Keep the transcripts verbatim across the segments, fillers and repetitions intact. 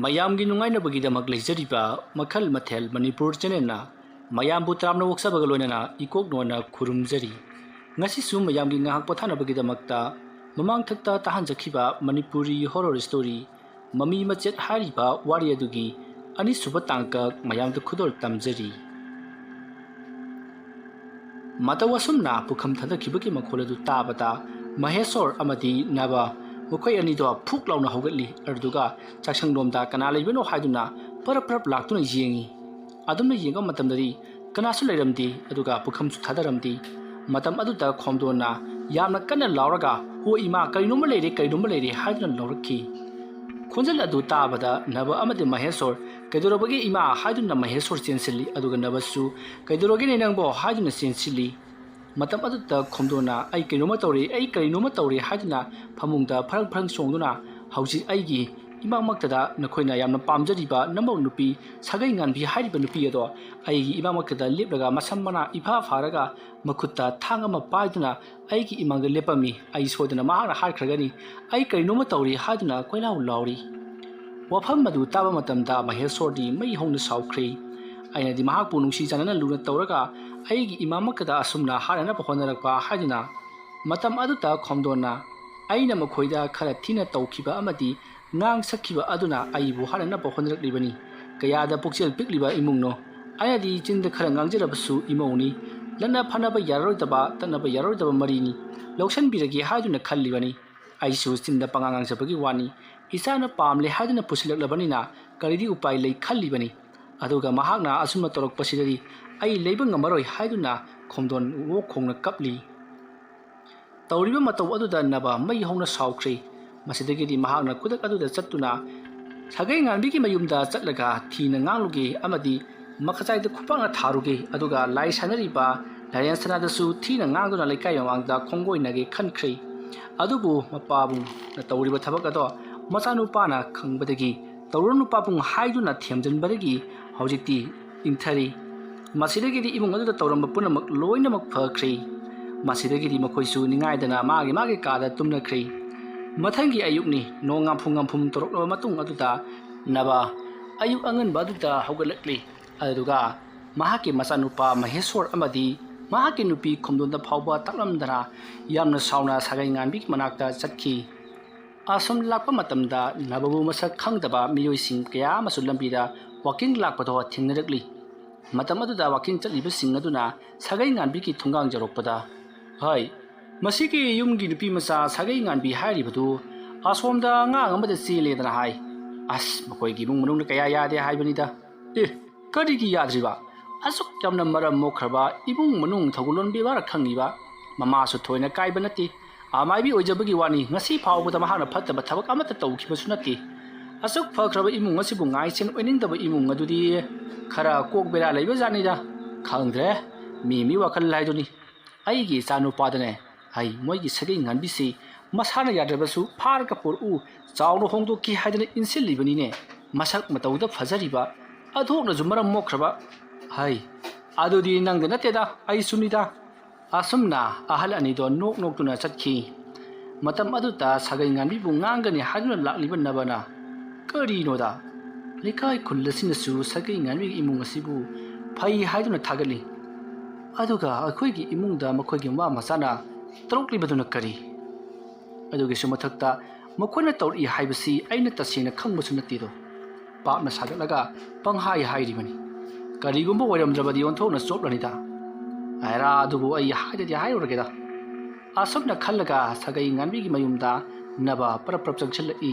ꯃꯌꯥꯝꯒꯤ ꯅꯨꯡꯉꯥꯏꯅꯕꯒꯤꯗꯃꯛ ꯂꯩꯖꯔꯤꯕ ꯃꯈꯜ ꯃꯊꯦꯜ ꯃꯅꯤꯄꯨꯔ ꯆꯦꯅꯦꯜꯅ ꯃꯌꯥꯝꯕꯨ ꯇꯔꯥꯝꯅ ꯑꯣꯛꯆꯕꯒ ꯂꯣꯏꯅꯅ ꯏꯀꯣꯛ ꯅꯣꯟꯅ ꯈꯨꯔꯨꯝꯖꯔꯤ꯫ ꯉꯁꯤꯁꯨ ꯃꯌꯥꯝꯒꯤ ꯉꯥꯏꯍꯥꯛ ꯄꯣꯊꯥꯅꯕꯒꯤꯗꯃꯛꯇ ꯃꯃꯥꯡꯊꯛꯇ ꯇꯥꯍꯟꯖꯈꯤꯕ ꯃꯅꯤꯄꯨꯔꯤ ꯍꯣꯔꯣꯔ ꯁ꯭ꯇꯣꯔꯤ ꯃꯃꯤ ꯃꯆꯦꯠ ꯍꯥꯏꯔꯤꯕ ꯋꯥꯔꯤ ꯑꯗꯨꯒꯤ ꯑꯅꯤꯁꯨꯕ ꯇꯥꯡꯀꯛ ꯃꯌꯥꯝꯗ ꯈꯨꯗꯣꯜ ꯇꯝꯖꯔꯤ꯫ ꯃꯇꯧ ꯑꯁꯨꯝꯅ ꯄꯨꯈꯝ ꯊꯥꯗꯈꯤꯕꯒꯤ ꯃꯈꯣꯜ ꯑꯗꯨ ꯇꯥꯕꯗ ꯃꯍꯦꯁꯣꯔ ꯑꯃꯗꯤ ꯅꯕ ꯃꯈꯣꯏ ꯑꯅꯤꯗꯣ ꯐꯨꯛ ꯂꯥꯎꯅ ꯍꯧꯒꯠꯂꯤ꯫ ꯑꯗꯨꯗꯨꯒ ꯆꯥꯛꯁꯪꯂꯣꯝꯗ ꯀꯅꯥ ꯂꯩꯕꯅꯣ ꯍꯥꯏꯗꯨꯅ ꯄꯔꯞ ꯄꯔꯞ ꯂꯥꯛꯇꯨꯅ ꯌꯦꯡꯉꯤ꯫ ꯑꯗꯨꯝꯅ ꯌꯦꯡꯕ ꯃꯇꯝꯗꯗꯤ ꯀꯅꯥꯁꯨ ꯂꯩꯔꯝꯗꯦ, ꯑꯗꯨꯒ ꯄꯨꯈꯝꯁꯨ ꯊꯥꯗꯔꯝꯗꯦ꯫ ꯃꯇꯝ ꯑꯗꯨꯗ ꯈꯣꯝꯗꯣꯟꯅ ꯌꯥꯝꯅ ꯀꯟꯅ ꯂꯥꯎꯔꯒ, "ꯍꯣ ꯏꯃꯥ, ꯀꯔꯤꯅꯣꯝꯃ ꯂꯩꯔꯦ, ꯀꯔꯤꯅꯣꯝꯃ ꯂꯩꯔꯦ" ꯍꯥꯏꯗꯨꯅ ꯂꯥꯎꯔꯛꯈꯤ꯫ ꯈꯣꯟꯖꯦꯜ ꯑꯗꯨ ꯇꯥꯕꯗ ꯅꯕ ꯑꯃꯗꯤ ꯃꯍꯦꯁꯣꯔ, "ꯀꯩꯗꯧꯔꯕꯒꯦ ꯏꯃꯥ?" ꯍꯥꯏꯗꯨꯅ ꯃꯍꯦꯁꯣꯔ ꯆꯦꯟꯁꯤꯜꯂꯤ꯫ ꯑꯗꯨꯒ ꯅꯕꯁꯨ, "ꯀꯩꯗꯧꯔꯒꯦꯅꯦ ꯅꯪꯕꯣ?" ꯍꯥꯏꯗꯨꯅ ꯆꯦꯟꯁꯤꯜꯂꯤ꯫ ꯃꯇꯝ ꯑꯗꯨꯗ ꯈꯣꯝꯗꯣꯟꯅ, "ꯑꯩ ꯀꯩꯅꯣꯝꯃ ꯇꯧꯔꯦ, ꯑꯩ ꯀꯔꯤꯅꯣꯝꯃ ꯇꯧꯔꯦ" ꯍꯥꯏꯗꯨꯅ ꯐꯃꯨꯡꯗ ꯐꯔꯪ ꯐꯔꯪ ꯆꯣꯡꯗꯨꯅ, "ꯍꯧꯖꯤꯛ ꯑꯩꯒꯤ ꯏꯃꯥꯡꯃꯛꯇꯗ ꯅꯈꯣꯏꯅ ꯌꯥꯝꯅ ꯄꯥꯝꯖꯔꯤꯕ ꯅꯃꯧ ꯅꯨꯄꯤ ꯁꯥꯒꯩ ꯉꯥꯟꯕꯤ ꯍꯥꯏꯔꯤꯕ ꯅꯨꯄꯤ ꯑꯗꯣ ꯑꯩꯒꯤ ꯏꯃꯥꯡꯃꯛꯇꯗ ꯂꯦꯞꯂꯒ ꯃꯁꯝ ꯃꯅꯥ ꯏꯐꯥ ꯐꯥꯔꯒ ꯃꯈꯨꯠꯇ ꯊꯥꯡ ꯑꯃ ꯄꯥꯏꯗꯨꯅ ꯑꯩꯒꯤ ꯏꯃꯥꯡꯗ ꯂꯦꯞꯄꯝꯃꯤ꯫ ꯑꯩ ꯁꯣꯏꯗꯅ ꯃꯍꯥꯛꯅ ꯍꯥꯠꯈ꯭ꯔꯒꯅꯤ꯫ ꯑꯩ ꯀꯔꯤꯅꯣꯝꯃ ꯇꯧꯔꯦ" ꯍꯥꯏꯗꯨꯅ ꯀꯣꯏꯂꯥꯎ ꯂꯥꯎꯔꯤ꯫ ꯋꯥꯐꯝ ꯑꯗꯨ ꯇꯥꯕ ꯃꯇꯝꯗ ꯃꯍꯦꯁꯣꯔꯗꯤ ꯃꯩ ꯍꯧꯅ ꯁꯥꯎꯈ꯭ꯔꯦ꯫ "ꯑꯩꯅꯗꯤ ꯃꯍꯥꯛꯄꯨ ꯅꯨꯡꯁꯤ ꯆꯥꯟꯅꯅ ꯂꯨꯅ ꯇꯧꯔꯒ ꯑꯩꯒꯤ ꯏꯃꯥꯃꯛꯇꯗ ꯑꯁꯨꯝꯅ ꯍꯥꯠꯅꯅꯕ ꯍꯣꯠꯅꯔꯛꯄ" ꯍꯥꯏꯗꯨꯅ, ꯃꯇꯝ ꯑꯗꯨꯗ ꯈꯣꯝꯗꯣꯟꯅ, "ꯑꯩꯅ ꯃꯈꯣꯏꯗ ꯈꯔ ꯊꯤꯅ ꯇꯧꯈꯤꯕ ꯑꯃꯗꯤ ꯉꯥꯡ ꯁꯛꯈꯤꯕ ꯑꯗꯨꯅ ꯑꯩꯕꯨ ꯍꯥꯠꯅꯅꯕ ꯍꯣꯠꯅꯔꯛꯂꯤꯕꯅꯤ꯫ ꯀꯌꯥꯗ ꯄꯨꯛꯆꯦꯜ ꯄꯤꯛꯂꯤꯕ ꯏꯃꯨꯡꯅꯣ꯫ ꯑꯩꯅꯗꯤ ꯆꯤꯟꯗ ꯈꯔ ꯉꯥꯡꯖꯔꯕꯁꯨ ꯏꯃꯧꯅꯤ꯫ ꯂꯠꯅ ꯐꯅꯕ ꯌꯥꯔꯔꯣꯏꯗꯕ, ꯇꯠꯅꯕ ꯌꯥꯔꯔꯣꯏꯗꯕ ꯃꯔꯤꯅꯤ꯫ ꯂꯧꯁꯟꯕꯤꯔꯒꯦ ꯍꯥꯏꯗꯨꯅ ꯈꯜꯂꯤꯕꯅꯤ꯫ ꯑꯩꯁꯨ ꯆꯤꯟꯗ ꯄꯉꯥꯡ ꯉꯥꯡꯖꯕꯒꯤ ꯋꯥꯅꯤ꯫ ꯏꯆꯥꯅ ꯄꯥꯝꯂꯦ ꯍꯥꯏꯗꯨꯅ ꯄꯨꯁꯤꯜꯂꯛꯂꯕꯅꯤꯅ ꯀꯔꯤꯗꯤ ꯎꯄꯥꯏ ꯂꯩ ꯈꯜꯂꯤꯕꯅꯤ꯫ ꯑꯗꯨꯒ ꯃꯍꯥꯛꯅ ꯑꯁꯨꯝꯅ ꯇꯧꯔꯛꯄꯁꯤꯗꯗꯤ ꯑꯩ ꯂꯩꯕ ꯉꯝꯃꯔꯣꯏ" ꯍꯥꯏꯗꯨꯅ ꯈꯣꯝꯗꯣꯟ ꯑꯣꯛ ꯈꯣꯡꯅ ꯀꯞꯂꯤ꯫ ꯇꯧꯔꯤꯕ ꯃꯇꯧ ꯑꯗꯨꯗ ꯅꯕ ꯃꯩ ꯍꯧꯅ ꯁꯥꯎꯈ꯭ꯔꯦ꯫ ꯃꯁꯤꯗꯒꯤꯗꯤ ꯃꯍꯥꯛꯅ ꯈꯨꯗꯛ ꯑꯗꯨꯗ ꯆꯠꯇꯨꯅ ꯁꯥꯒꯩ ꯉꯥꯟꯕꯤꯒꯤ ꯃꯌꯨꯝꯗ ꯆꯠꯂꯒ ꯊꯤꯅ ꯉꯥꯡꯂꯨꯒꯦ ꯑꯃꯗꯤ ꯃꯈꯖꯥꯏꯗ ꯈꯨꯄꯥꯛꯅ ꯊꯥꯔꯨꯒꯦ, ꯑꯗꯨꯒ ꯂꯥꯏ ꯁꯥꯟꯅꯔꯤꯕ ꯂꯥꯏꯔꯦꯟ ꯁꯅꯥꯗꯁꯨ ꯊꯤꯅ ꯉꯥꯡꯗꯨꯅ ꯂꯩꯀꯥꯏ ꯃꯃꯥꯡꯗ ꯈꯣꯡꯒꯣꯏꯅꯒꯦ ꯈꯟꯈ꯭ꯔꯦ꯫ ꯑꯗꯨꯕꯨ ꯃꯄꯥꯕꯨꯡꯅ ꯇꯧꯔꯤꯕ ꯊꯕꯛ ꯑꯗꯣ ꯃꯆꯥꯅꯨꯄꯥꯅ ꯈꯪꯕꯗꯒꯤ, "ꯇꯧꯔꯨꯔꯅꯨ ꯄꯥꯕꯨꯡ" ꯍꯥꯏꯗꯨꯅ ꯊꯦꯝꯖꯤꯟꯕꯗꯒꯤ ꯍꯧꯖꯤꯛꯇꯤ ꯏꯪꯊꯔꯤ꯫ ꯃꯁꯤꯗꯒꯤꯗꯤ ꯏꯃꯨꯡ ꯑꯗꯨꯗ ꯇꯧꯔꯝꯕ ꯄꯨꯝꯅꯃꯛ ꯂꯣꯏꯅꯃꯛ ꯐꯈ꯭ꯔꯦ꯫ ꯃꯁꯤꯗꯒꯤꯗꯤ ꯃꯈꯣꯏꯁꯨ ꯅꯤꯡꯉꯥꯏꯗꯅ ꯃꯥꯒꯤ ꯃꯥꯒꯤ ꯀꯥꯗ ꯇꯨꯝꯅꯈ꯭ꯔꯦ꯫ ꯃꯊꯪꯒꯤ ꯑꯌꯨꯛꯅꯤ꯫ ꯅꯣꯡ ꯉꯥꯝꯐꯨ ꯉꯥꯝꯐꯨꯝ ꯇꯧꯔꯛꯂꯕ ꯃꯇꯨꯡ ꯑꯗꯨꯗ ꯅꯕ ꯑꯌꯨꯛ ꯑꯉꯟꯕ ꯑꯗꯨꯗ ꯍꯧꯒꯠꯂꯛꯂꯤ꯫ ꯑꯗꯨꯒ ꯃꯍꯥꯛꯀꯤ ꯃꯆꯥꯅꯨꯄꯥ ꯃꯍꯦꯁꯣꯔ ꯑꯃꯗꯤ ꯃꯍꯥꯛꯀꯤ ꯅꯨꯄꯤ ꯈꯨꯝꯗꯣꯟꯗ ꯐꯥꯎꯕ ꯇꯥꯛꯂꯝꯗꯅ ꯌꯥꯝꯅ ꯁꯥꯎꯅ ꯁꯥꯒꯩ ꯉꯥꯟꯕꯤꯒꯤ ꯃꯅꯥꯛꯇ ꯆꯠꯈꯤ꯫ ꯑꯁꯨꯝ ꯂꯥꯛꯄ ꯃꯇꯝꯗ ꯅꯕꯕꯨ ꯃꯁꯛ ꯈꯪꯗꯕ ꯃꯤꯑꯣꯏꯁꯤꯡ ꯀꯌꯥ ꯑꯃꯁꯨ ꯂꯝꯕꯤꯗ ꯋꯥꯀꯤꯡ ꯂꯥꯛꯄꯗꯣ ꯊꯦꯡꯅꯔꯛꯂꯤ꯫ ꯃꯇꯝ ꯑꯗꯨꯗ ꯋꯥꯀꯤꯡ ꯆꯠꯂꯤꯕꯁꯤꯡ ꯑꯗꯨꯅ ꯁꯥꯒꯩ ꯉꯥꯟꯕꯤꯒꯤ ꯊꯣꯡꯒꯥꯡ ꯌꯧꯔꯛꯄꯗ, "ꯍꯩ, ꯃꯁꯤꯒꯤ ꯌꯨꯝꯒꯤ ꯅꯨꯄꯤ ꯃꯆꯥ ꯁꯥꯒꯩ ꯉꯥꯟꯕꯤ ꯍꯥꯏꯔꯤꯕꯗꯨ ꯑꯁꯣꯝꯗ ꯑꯉꯥꯡ ꯑꯃꯗ ꯆꯦꯜꯂꯦꯗꯅ ꯍꯥꯏ꯫ ꯑꯁ, ꯃꯈꯣꯏꯒꯤ ꯏꯃꯨꯡ ꯃꯅꯨꯡꯅ ꯀꯌꯥ ꯌꯥꯗꯦ ꯍꯥꯏꯕꯅꯤꯗ꯫" "ꯑꯦ, ꯀꯔꯤꯒꯤ ꯌꯥꯗ꯭ꯔꯤꯕ? ꯑꯁꯨꯛ ꯌꯥꯝꯅ ꯃꯔꯝ ꯃꯣꯛꯈ꯭ꯔꯕ ꯏꯃꯨꯡ ꯃꯅꯨꯡ ꯊꯧꯒꯜꯂꯣꯟ ꯕꯦꯕꯥꯔ ꯈꯪꯉꯤꯕ, ꯃꯃꯥꯁꯨ ꯊꯣꯏꯅ ꯀꯥꯏꯕ ꯅꯠꯇꯦ, ꯑꯃꯥꯏꯕꯤ ꯑꯣꯏꯖꯕꯒꯤ ꯋꯥꯅꯤ, ꯉꯁꯤ ꯐꯥꯎꯕꯗ ꯃꯍꯥꯛꯅ ꯐꯠꯇꯕ ꯊꯕꯛ ꯑꯃꯠꯇ ꯇꯧꯈꯤꯕꯁꯨ ꯅꯠꯇꯦ꯫ ꯑꯁꯨꯛ ꯐꯈ꯭ꯔꯕ ꯏꯃꯨꯡ ꯑꯁꯤꯕꯨ ꯉꯥꯏꯁꯦꯟ ꯑꯣꯏꯅꯤꯡꯗꯕ ꯏꯃꯨꯡ ꯑꯗꯨꯗꯤ ꯈꯔ ꯀꯣꯛ ꯕꯦꯔꯥ ꯂꯩꯕ ꯖꯥꯠꯅꯤꯗ꯫ ꯈꯪꯗ꯭ꯔꯦ, ꯃꯤ ꯃꯤ ꯋꯥꯈꯜ ꯍꯥꯏꯗꯨꯅꯤ꯫ ꯑꯩꯒꯤ ꯏꯆꯥ ꯅꯨꯄꯥꯗꯅꯦ, ꯑꯩ ꯃꯣꯏꯒꯤ ꯁꯥꯒꯩ ꯉꯥꯟꯕꯤꯁꯤ ꯃꯁꯥꯅ ꯌꯥꯗ꯭ꯔꯕꯁꯨ ꯐꯥꯔꯒ ꯄꯨꯔꯛꯎ, ꯆꯥꯎꯅ ꯍꯣꯡꯗꯣꯛꯈꯤ ꯍꯥꯏꯗꯅ ꯏꯟꯁꯤꯜꯂꯤꯕꯅꯤꯅꯦ꯫ ꯃꯁꯛ ꯃꯇꯧꯗ ꯐꯖꯔꯤꯕ, ꯑꯗꯨꯅꯁꯨ ꯃꯔꯝ ꯃꯣꯛꯈ꯭ꯔꯕ꯫ ꯍꯩ, ꯑꯗꯨꯗꯤ ꯅꯪꯗ ꯅꯠꯇꯦꯗ, ꯑꯩꯁꯨꯅꯤꯗ꯫" ꯑꯁꯨꯝꯅ ꯑꯍꯜ ꯑꯅꯤꯗꯣ ꯅꯣꯛ ꯅꯣꯛꯇꯨꯅ ꯆꯠꯈꯤ꯫ ꯃꯇꯝ ꯑꯗꯨꯗ ꯁꯥꯒꯩ ꯉꯥꯟꯕꯤꯕꯨ ꯉꯥꯡꯒꯅꯤ ꯍꯥꯏꯗꯨꯅ ꯂꯥꯛꯂꯤꯕ ꯅꯕꯅ, "ꯀꯔꯤꯅꯣꯗ? ꯂꯩꯀꯥꯏ ꯈꯨꯜ ꯑꯁꯤꯅꯁꯨ ꯁꯥꯒꯩ ꯉꯥꯟꯕꯤꯒꯤ ꯏꯃꯨꯡ ꯑꯁꯤꯕꯨ ꯐꯩ ꯍꯥꯏꯗꯨꯅ ꯊꯥꯒꯠꯂꯤ꯫ ꯑꯗꯨꯒ ꯑꯩꯈꯣꯏꯒꯤ ꯏꯃꯨꯡꯗ ꯃꯈꯣꯏꯒꯤ ꯃꯃꯥ ꯃꯆꯥꯅ ꯇꯧꯔꯛꯂꯤꯕꯗꯨꯅ ꯀꯔꯤ? ꯑꯗꯨꯒꯤꯁꯨ ꯃꯊꯛꯇ ꯃꯈꯣꯏꯅ ꯇꯧꯔꯛꯏ ꯍꯥꯏꯕꯁꯤ ꯑꯩꯅ ꯇꯁꯦꯡꯅ ꯈꯪꯕꯁꯨ ꯅꯠꯇꯦꯗꯣ꯫ ꯄꯥꯞꯅ ꯁꯥꯒꯠꯂꯒ ꯄꯪꯍꯥꯏ ꯍꯥꯏꯔꯤꯕꯅꯤ꯫ ꯀꯔꯤꯒꯨꯝꯕ ꯑꯣꯏꯔꯝꯗ꯭ꯔꯕꯗꯤ ꯑꯣꯟꯊꯣꯛꯅ ꯆꯣꯞꯂꯅꯤꯗ꯫ ꯍꯥꯏꯔꯥ ꯑꯗꯨꯕꯨ ꯑꯩ ꯍꯥꯏꯗꯗꯤ ꯍꯥꯏꯔꯨꯔꯒꯦꯗ꯫" ꯑꯁꯨꯝꯅ ꯈꯜꯂꯒ ꯁꯥꯒꯩ ꯉꯥꯟꯕꯤꯒꯤ ꯃꯌꯨꯝꯗ ꯅꯕ ꯄꯔꯞ ꯄꯔꯞ ꯆꯪꯁꯤꯜꯂꯛꯏ꯫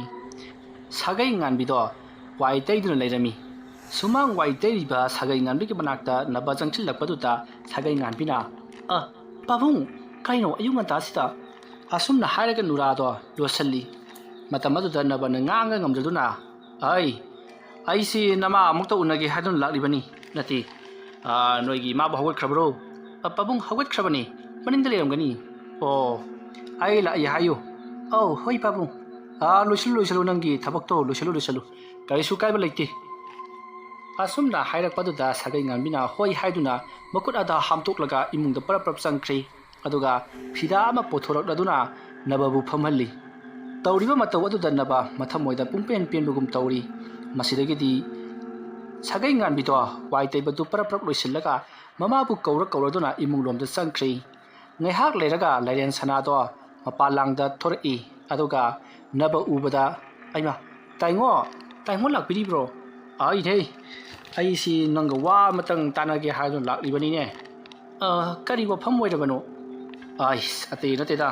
ꯁꯥꯒꯩ ꯉꯥꯟꯕꯤꯗꯣ ꯋꯥꯏ ꯇꯩꯗꯨꯅ ꯂꯩꯔꯝꯃꯤ꯫ ꯁꯨꯃꯥꯡ ꯋꯥꯏ ꯇꯩꯔꯤꯕ ꯁꯥꯒꯩ ꯉꯥꯟꯕꯤꯒꯤ ꯃꯅꯥꯛꯇ ꯅꯕ ꯆꯪꯁꯤꯜꯂꯛꯄꯗꯨꯗ ꯁꯥꯒꯩ ꯉꯥꯟꯕꯤꯅ, "ꯑ, ꯄꯥꯕꯨꯡ, ꯀꯩꯅꯣ ꯑꯌꯨꯛ ꯉꯟꯇꯥꯁꯤꯗ?" ꯑꯁꯨꯝꯅ ꯍꯥꯏꯔꯒ ꯅꯨꯔꯥꯗꯣ ꯂꯣꯠꯁꯤꯜꯂꯤ꯫ ꯃꯇꯝ ꯑꯗꯨꯗ ꯅꯕꯅ ꯉꯥꯡꯕ ꯉꯝꯗꯗꯨꯅ, "ꯑꯩ, ꯑꯩꯁꯤ ꯅꯃꯥ ꯑꯃꯨꯛꯇ ꯎꯅꯒꯦ ꯍꯥꯏꯗꯨꯅ ꯂꯥꯛꯂꯤꯕꯅꯤ꯫ ꯅꯠꯇꯦ, ꯑ, ꯅꯣꯏꯒꯤ ꯏꯃꯥꯕꯨ ꯍꯧꯒꯠꯈ꯭ꯔꯕ꯭ꯔꯣ?" "ꯑ, ꯄꯥꯕꯨꯡ ꯍꯧꯒꯠꯈ꯭ꯔꯕꯅꯤ, ꯃꯅꯤꯡꯗ ꯂꯩꯔꯝꯒꯅꯤ꯫" "ꯑꯣ, ꯑꯩ ꯂꯥꯛꯏ ꯍꯥꯏꯌꯨ꯫" "ꯑꯧ, ꯍꯣꯏ ꯄꯥꯕꯨꯡ꯫ ꯑ, ꯂꯣꯏꯁꯤꯜꯂꯨ, ꯂꯣꯏꯁꯤꯜꯂꯨ, ꯅꯪꯒꯤ ꯊꯕꯛꯇꯣ ꯂꯣꯏꯁꯤꯜꯂꯨ, ꯂꯣꯏꯁꯤꯜꯂꯨ꯫ ꯀꯔꯤꯁꯨ ꯀꯥꯏꯕ ꯂꯩꯇꯦ꯫" ꯑꯁꯨꯝꯅ ꯍꯥꯏꯔꯛꯄꯗꯨꯗ ꯁꯥꯒꯩ ꯉꯥꯟꯕꯤꯅ ꯍꯣꯏ ꯍꯥꯏꯗꯨꯅ ꯃꯈꯨꯠ ꯑꯗꯥ ꯍꯥꯝꯇꯣꯛꯂꯒ ꯏꯃꯨꯡꯗ ꯄꯔꯞ ꯄꯔꯞ ꯆꯪꯈ꯭ꯔꯦ꯫ ꯑꯗꯨꯒ ꯐꯤꯗꯥ ꯑꯃ ꯄꯨꯊꯣꯔꯛꯂꯗꯨꯅ ꯅꯕꯕꯨ ꯐꯝꯍꯜꯂꯤ꯫ ꯇꯧꯔꯤꯕ ꯃꯇꯧ ꯑꯗꯨꯗ ꯅꯕ ꯃꯊꯃꯣꯏꯗ ꯄꯨꯡꯄꯦꯟ ꯄꯦꯟꯕꯒꯨꯝ ꯇꯧꯔꯤ꯫ ꯃꯁꯤꯗꯒꯤꯗꯤ ꯁꯥꯒꯩ ꯉꯥꯟꯕꯤꯗꯣ ꯋꯥꯏ ꯇꯩꯕꯗꯨ ꯄꯔꯞ ꯄꯔꯞ ꯂꯣꯏꯁꯤꯜꯂꯒ ꯃꯃꯥꯕꯨ ꯀꯧꯔ ꯀꯧꯔꯗꯨꯅ ꯏꯃꯨꯡ ꯂꯣꯝꯗ ꯆꯪꯈ꯭ꯔꯤ꯫ ꯉꯥꯏꯍꯥꯛ ꯂꯩꯔꯒ ꯂꯥꯏꯔꯦꯟ ꯁꯅꯥꯗꯣ ꯃꯄꯥꯟ ꯂꯥꯡꯗ ꯊꯣꯔꯛꯏ꯫ ꯑꯗꯨꯒ ꯅꯕ ꯎꯕꯗ, "ꯑꯩꯃ, ꯇꯥꯏꯉꯣ, ꯇꯥꯏꯉꯣ ꯂꯥꯛꯄꯤꯔꯤꯕ꯭ꯔꯣ?" "ꯑꯩꯅꯦ, ꯑꯩꯁꯤ ꯅꯪꯒ ꯋꯥ ꯑꯃꯇꯪ ꯇꯥꯟꯅꯒꯦ ꯍꯥꯏꯗꯨꯅ ꯂꯥꯛꯂꯤꯕꯅꯤꯅꯦ꯫" "ꯑ, ꯀꯔꯤ ꯋꯥꯐꯝ ꯑꯣꯏꯔꯕꯅꯣ?" "ꯑꯩꯁ, ꯑꯇꯩ ꯅꯠꯇꯦꯗ,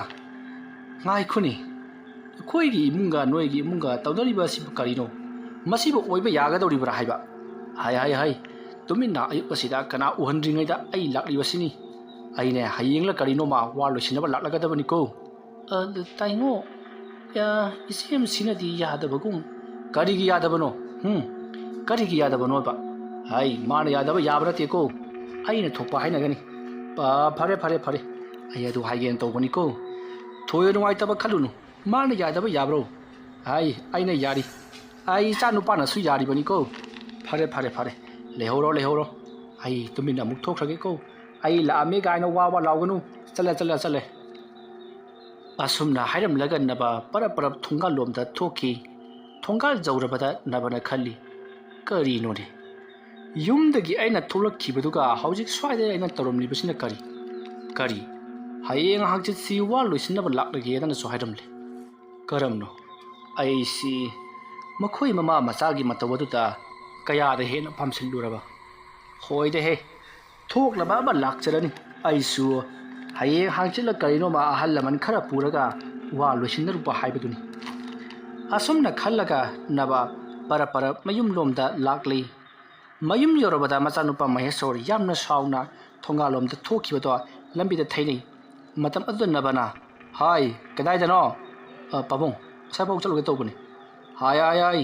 ꯉꯥꯏꯈꯣꯅꯦ, ꯑꯩꯈꯣꯏꯒꯤ ꯏꯃꯨꯡꯒ ꯅꯣꯏꯒꯤ ꯏꯃꯨꯡꯒ ꯇꯧꯅꯔꯤꯕ ꯑꯁꯤꯕꯨ ꯀꯔꯤꯅꯣ? ꯃꯁꯤꯕꯨ ꯑꯣꯏꯕ ꯌꯥꯒꯗꯧꯔꯤꯕ꯭ꯔꯥ ꯍꯥꯏꯕ?" "ꯍꯥꯏ, ꯍꯥꯏ, ꯍꯥꯏ, ꯇꯨꯃꯤꯟꯅ ꯑꯌꯨꯛ ꯑꯁꯤꯗ ꯀꯅꯥ ꯎꯍꯟꯗ꯭ꯔꯤꯉꯩꯗ ꯑꯩ ꯂꯥꯛꯂꯤꯕꯁꯤꯅꯤ꯫ ꯑꯩꯅꯦ, ꯍꯌꯦꯡꯂ ꯀꯔꯤꯅꯣꯃ ꯋꯥ ꯂꯣꯏꯁꯤꯟꯅꯕ ꯂꯥꯛꯂꯒꯗꯕꯅꯤꯀꯣ꯫" "ꯑ, ꯇꯥꯏꯉꯣ, ꯑ, ꯏꯆꯦꯝꯁꯤꯅꯗꯤ ꯌꯥꯗꯕꯒꯨꯝ꯫" "ꯀꯔꯤꯒꯤ ꯌꯥꯗꯕꯅꯣ? ꯍꯨꯝ? ꯀꯔꯤꯒꯤ ꯌꯥꯗꯕꯅꯣꯕ?" "ꯍꯥꯏ, ꯃꯥꯅ ꯌꯥꯗꯕ ꯌꯥꯕ ꯅꯠꯇꯦꯀꯣ꯫ ꯑꯩꯅ ꯊꯣꯛꯄ ꯍꯥꯏꯅꯒꯅꯤ꯫" "ꯑ, ꯐꯔꯦ, ꯐꯔꯦ, ꯐꯔꯦ꯫ ꯑꯩ ꯑꯗꯨ ꯍꯥꯏꯒꯦꯅ ꯇꯧꯕꯅꯤꯀꯣ꯫ ꯊꯣꯏꯅ ꯅꯨꯡꯉꯥꯏꯇꯕ ꯈꯜꯂꯨꯅꯨ꯫ ꯃꯥꯅ ꯌꯥꯗꯕ ꯌꯥꯕ꯭ꯔꯣ? ꯍꯥꯏ, ꯑꯩꯅ ꯌꯥꯔꯤ꯫ ꯑꯩ ꯏꯆꯥ ꯅꯨꯄꯥꯅꯁꯨ ꯌꯥꯔꯤꯕꯅꯤꯀꯣ꯫" "ꯐꯔꯦ, ꯐꯔꯦ, ꯐꯔꯦ꯫ ꯂꯩꯍꯧꯔꯣ, ꯂꯩꯍꯧꯔꯣ꯫ ꯑꯩ ꯇꯨꯃꯤꯟꯅ ꯑꯃꯨꯛ ꯊꯣꯛꯈ꯭ꯔꯒꯦꯀꯣ꯫ ꯑꯩ ꯂꯥꯛꯑꯝꯃꯦ ꯀꯥꯏꯅ ꯋꯥ ꯋꯥ ꯂꯥꯎꯒꯅꯨ꯫ ꯆꯠꯂꯦ, ꯆꯠꯂꯦ, ꯆꯠꯂꯦ꯫" ꯑꯁꯨꯝꯅ ꯍꯥꯏꯔꯝꯂꯒ ꯅꯕ ꯄꯔꯞ ꯄꯔꯞ ꯊꯣꯡꯒꯥꯜꯂꯣꯝꯗ ꯊꯣꯛꯈꯤ꯫ ꯊꯣꯡꯒꯥꯜ ꯌꯧꯔꯕꯗ ꯅꯕꯅ ꯈꯜꯂꯤ, "ꯀꯔꯤꯅꯣꯅꯦ? ꯌꯨꯝꯗꯒꯤ ꯑꯩꯅ ꯊꯣꯛꯂꯛꯈꯤꯕꯗꯨꯒ ꯍꯧꯖꯤꯛ ꯁ꯭ꯋꯥꯏꯗ ꯑꯩꯅ ꯇꯧꯔꯝꯂꯤꯕꯁꯤꯅ ꯀꯔꯤ? ꯀꯔꯤ? ꯍꯌꯦꯡ ꯍꯪꯆꯤꯠꯁꯤ ꯋꯥ ꯂꯣꯏꯁꯤꯟꯅꯕ ꯂꯥꯛꯂꯒꯦꯗꯅꯁꯨ ꯍꯥꯏꯔꯝꯂꯦ꯫ ꯀꯔꯝꯅꯣ? ꯑꯩꯁꯤ ꯃꯈꯣꯏ ꯃꯃꯥ ꯃꯆꯥꯒꯤ ꯃꯇꯧ ꯑꯗꯨꯗ ꯀꯌꯥꯗ ꯍꯦꯟꯅ ꯄꯥꯝꯁꯤꯜꯂꯨꯔꯕ? ꯍꯣꯏꯗꯍꯦ, ꯊꯣꯛꯅꯕ ꯑꯃ ꯂꯥꯛꯆꯔꯅꯤ꯫ ꯑꯩꯁꯨ ꯍꯌꯦꯡ ꯍꯪꯆꯤꯠꯂ ꯀꯔꯤꯅꯣꯃ ꯑꯍꯜ ꯂꯃꯟ ꯈꯔ ꯄꯨꯔꯒ ꯋꯥ ꯂꯣꯏꯁꯤꯟꯅꯔꯨꯕ ꯍꯥꯏꯕꯗꯨꯅꯤ꯫" ꯑꯁꯨꯝꯅ ꯈꯜꯂꯒ ꯅꯕ ꯄꯔꯞ ꯄꯔꯞ ꯃꯌꯨꯝꯂꯣꯝꯗ ꯂꯥꯛꯂꯤ꯫ ꯃꯌꯨꯝ ꯌꯧꯔꯕꯗ ꯃꯆꯥꯅꯨꯄꯥ ꯃꯍꯦꯁꯣꯔ ꯌꯥꯝꯅ ꯁꯥꯎꯅ ꯊꯣꯡꯒꯥꯜꯂꯣꯝꯗ ꯊꯣꯛꯈꯤꯕꯗꯣ ꯂꯝꯕꯤꯗ ꯊꯩꯅꯩ꯫ ꯃꯇꯝ ꯑꯗꯨꯗ ꯅꯕꯅ, "ꯍꯥꯏ, ꯀꯗꯥꯏꯗꯅꯣ?" "ꯑ, ꯄꯥꯕꯨꯡ, ꯑꯁꯥꯏꯐꯥꯎ ꯆꯠꯂꯨꯒꯦ ꯇꯧꯕꯅꯤ꯫" "ꯍꯥꯏ, ꯍꯥꯏ, ꯍꯥꯏ,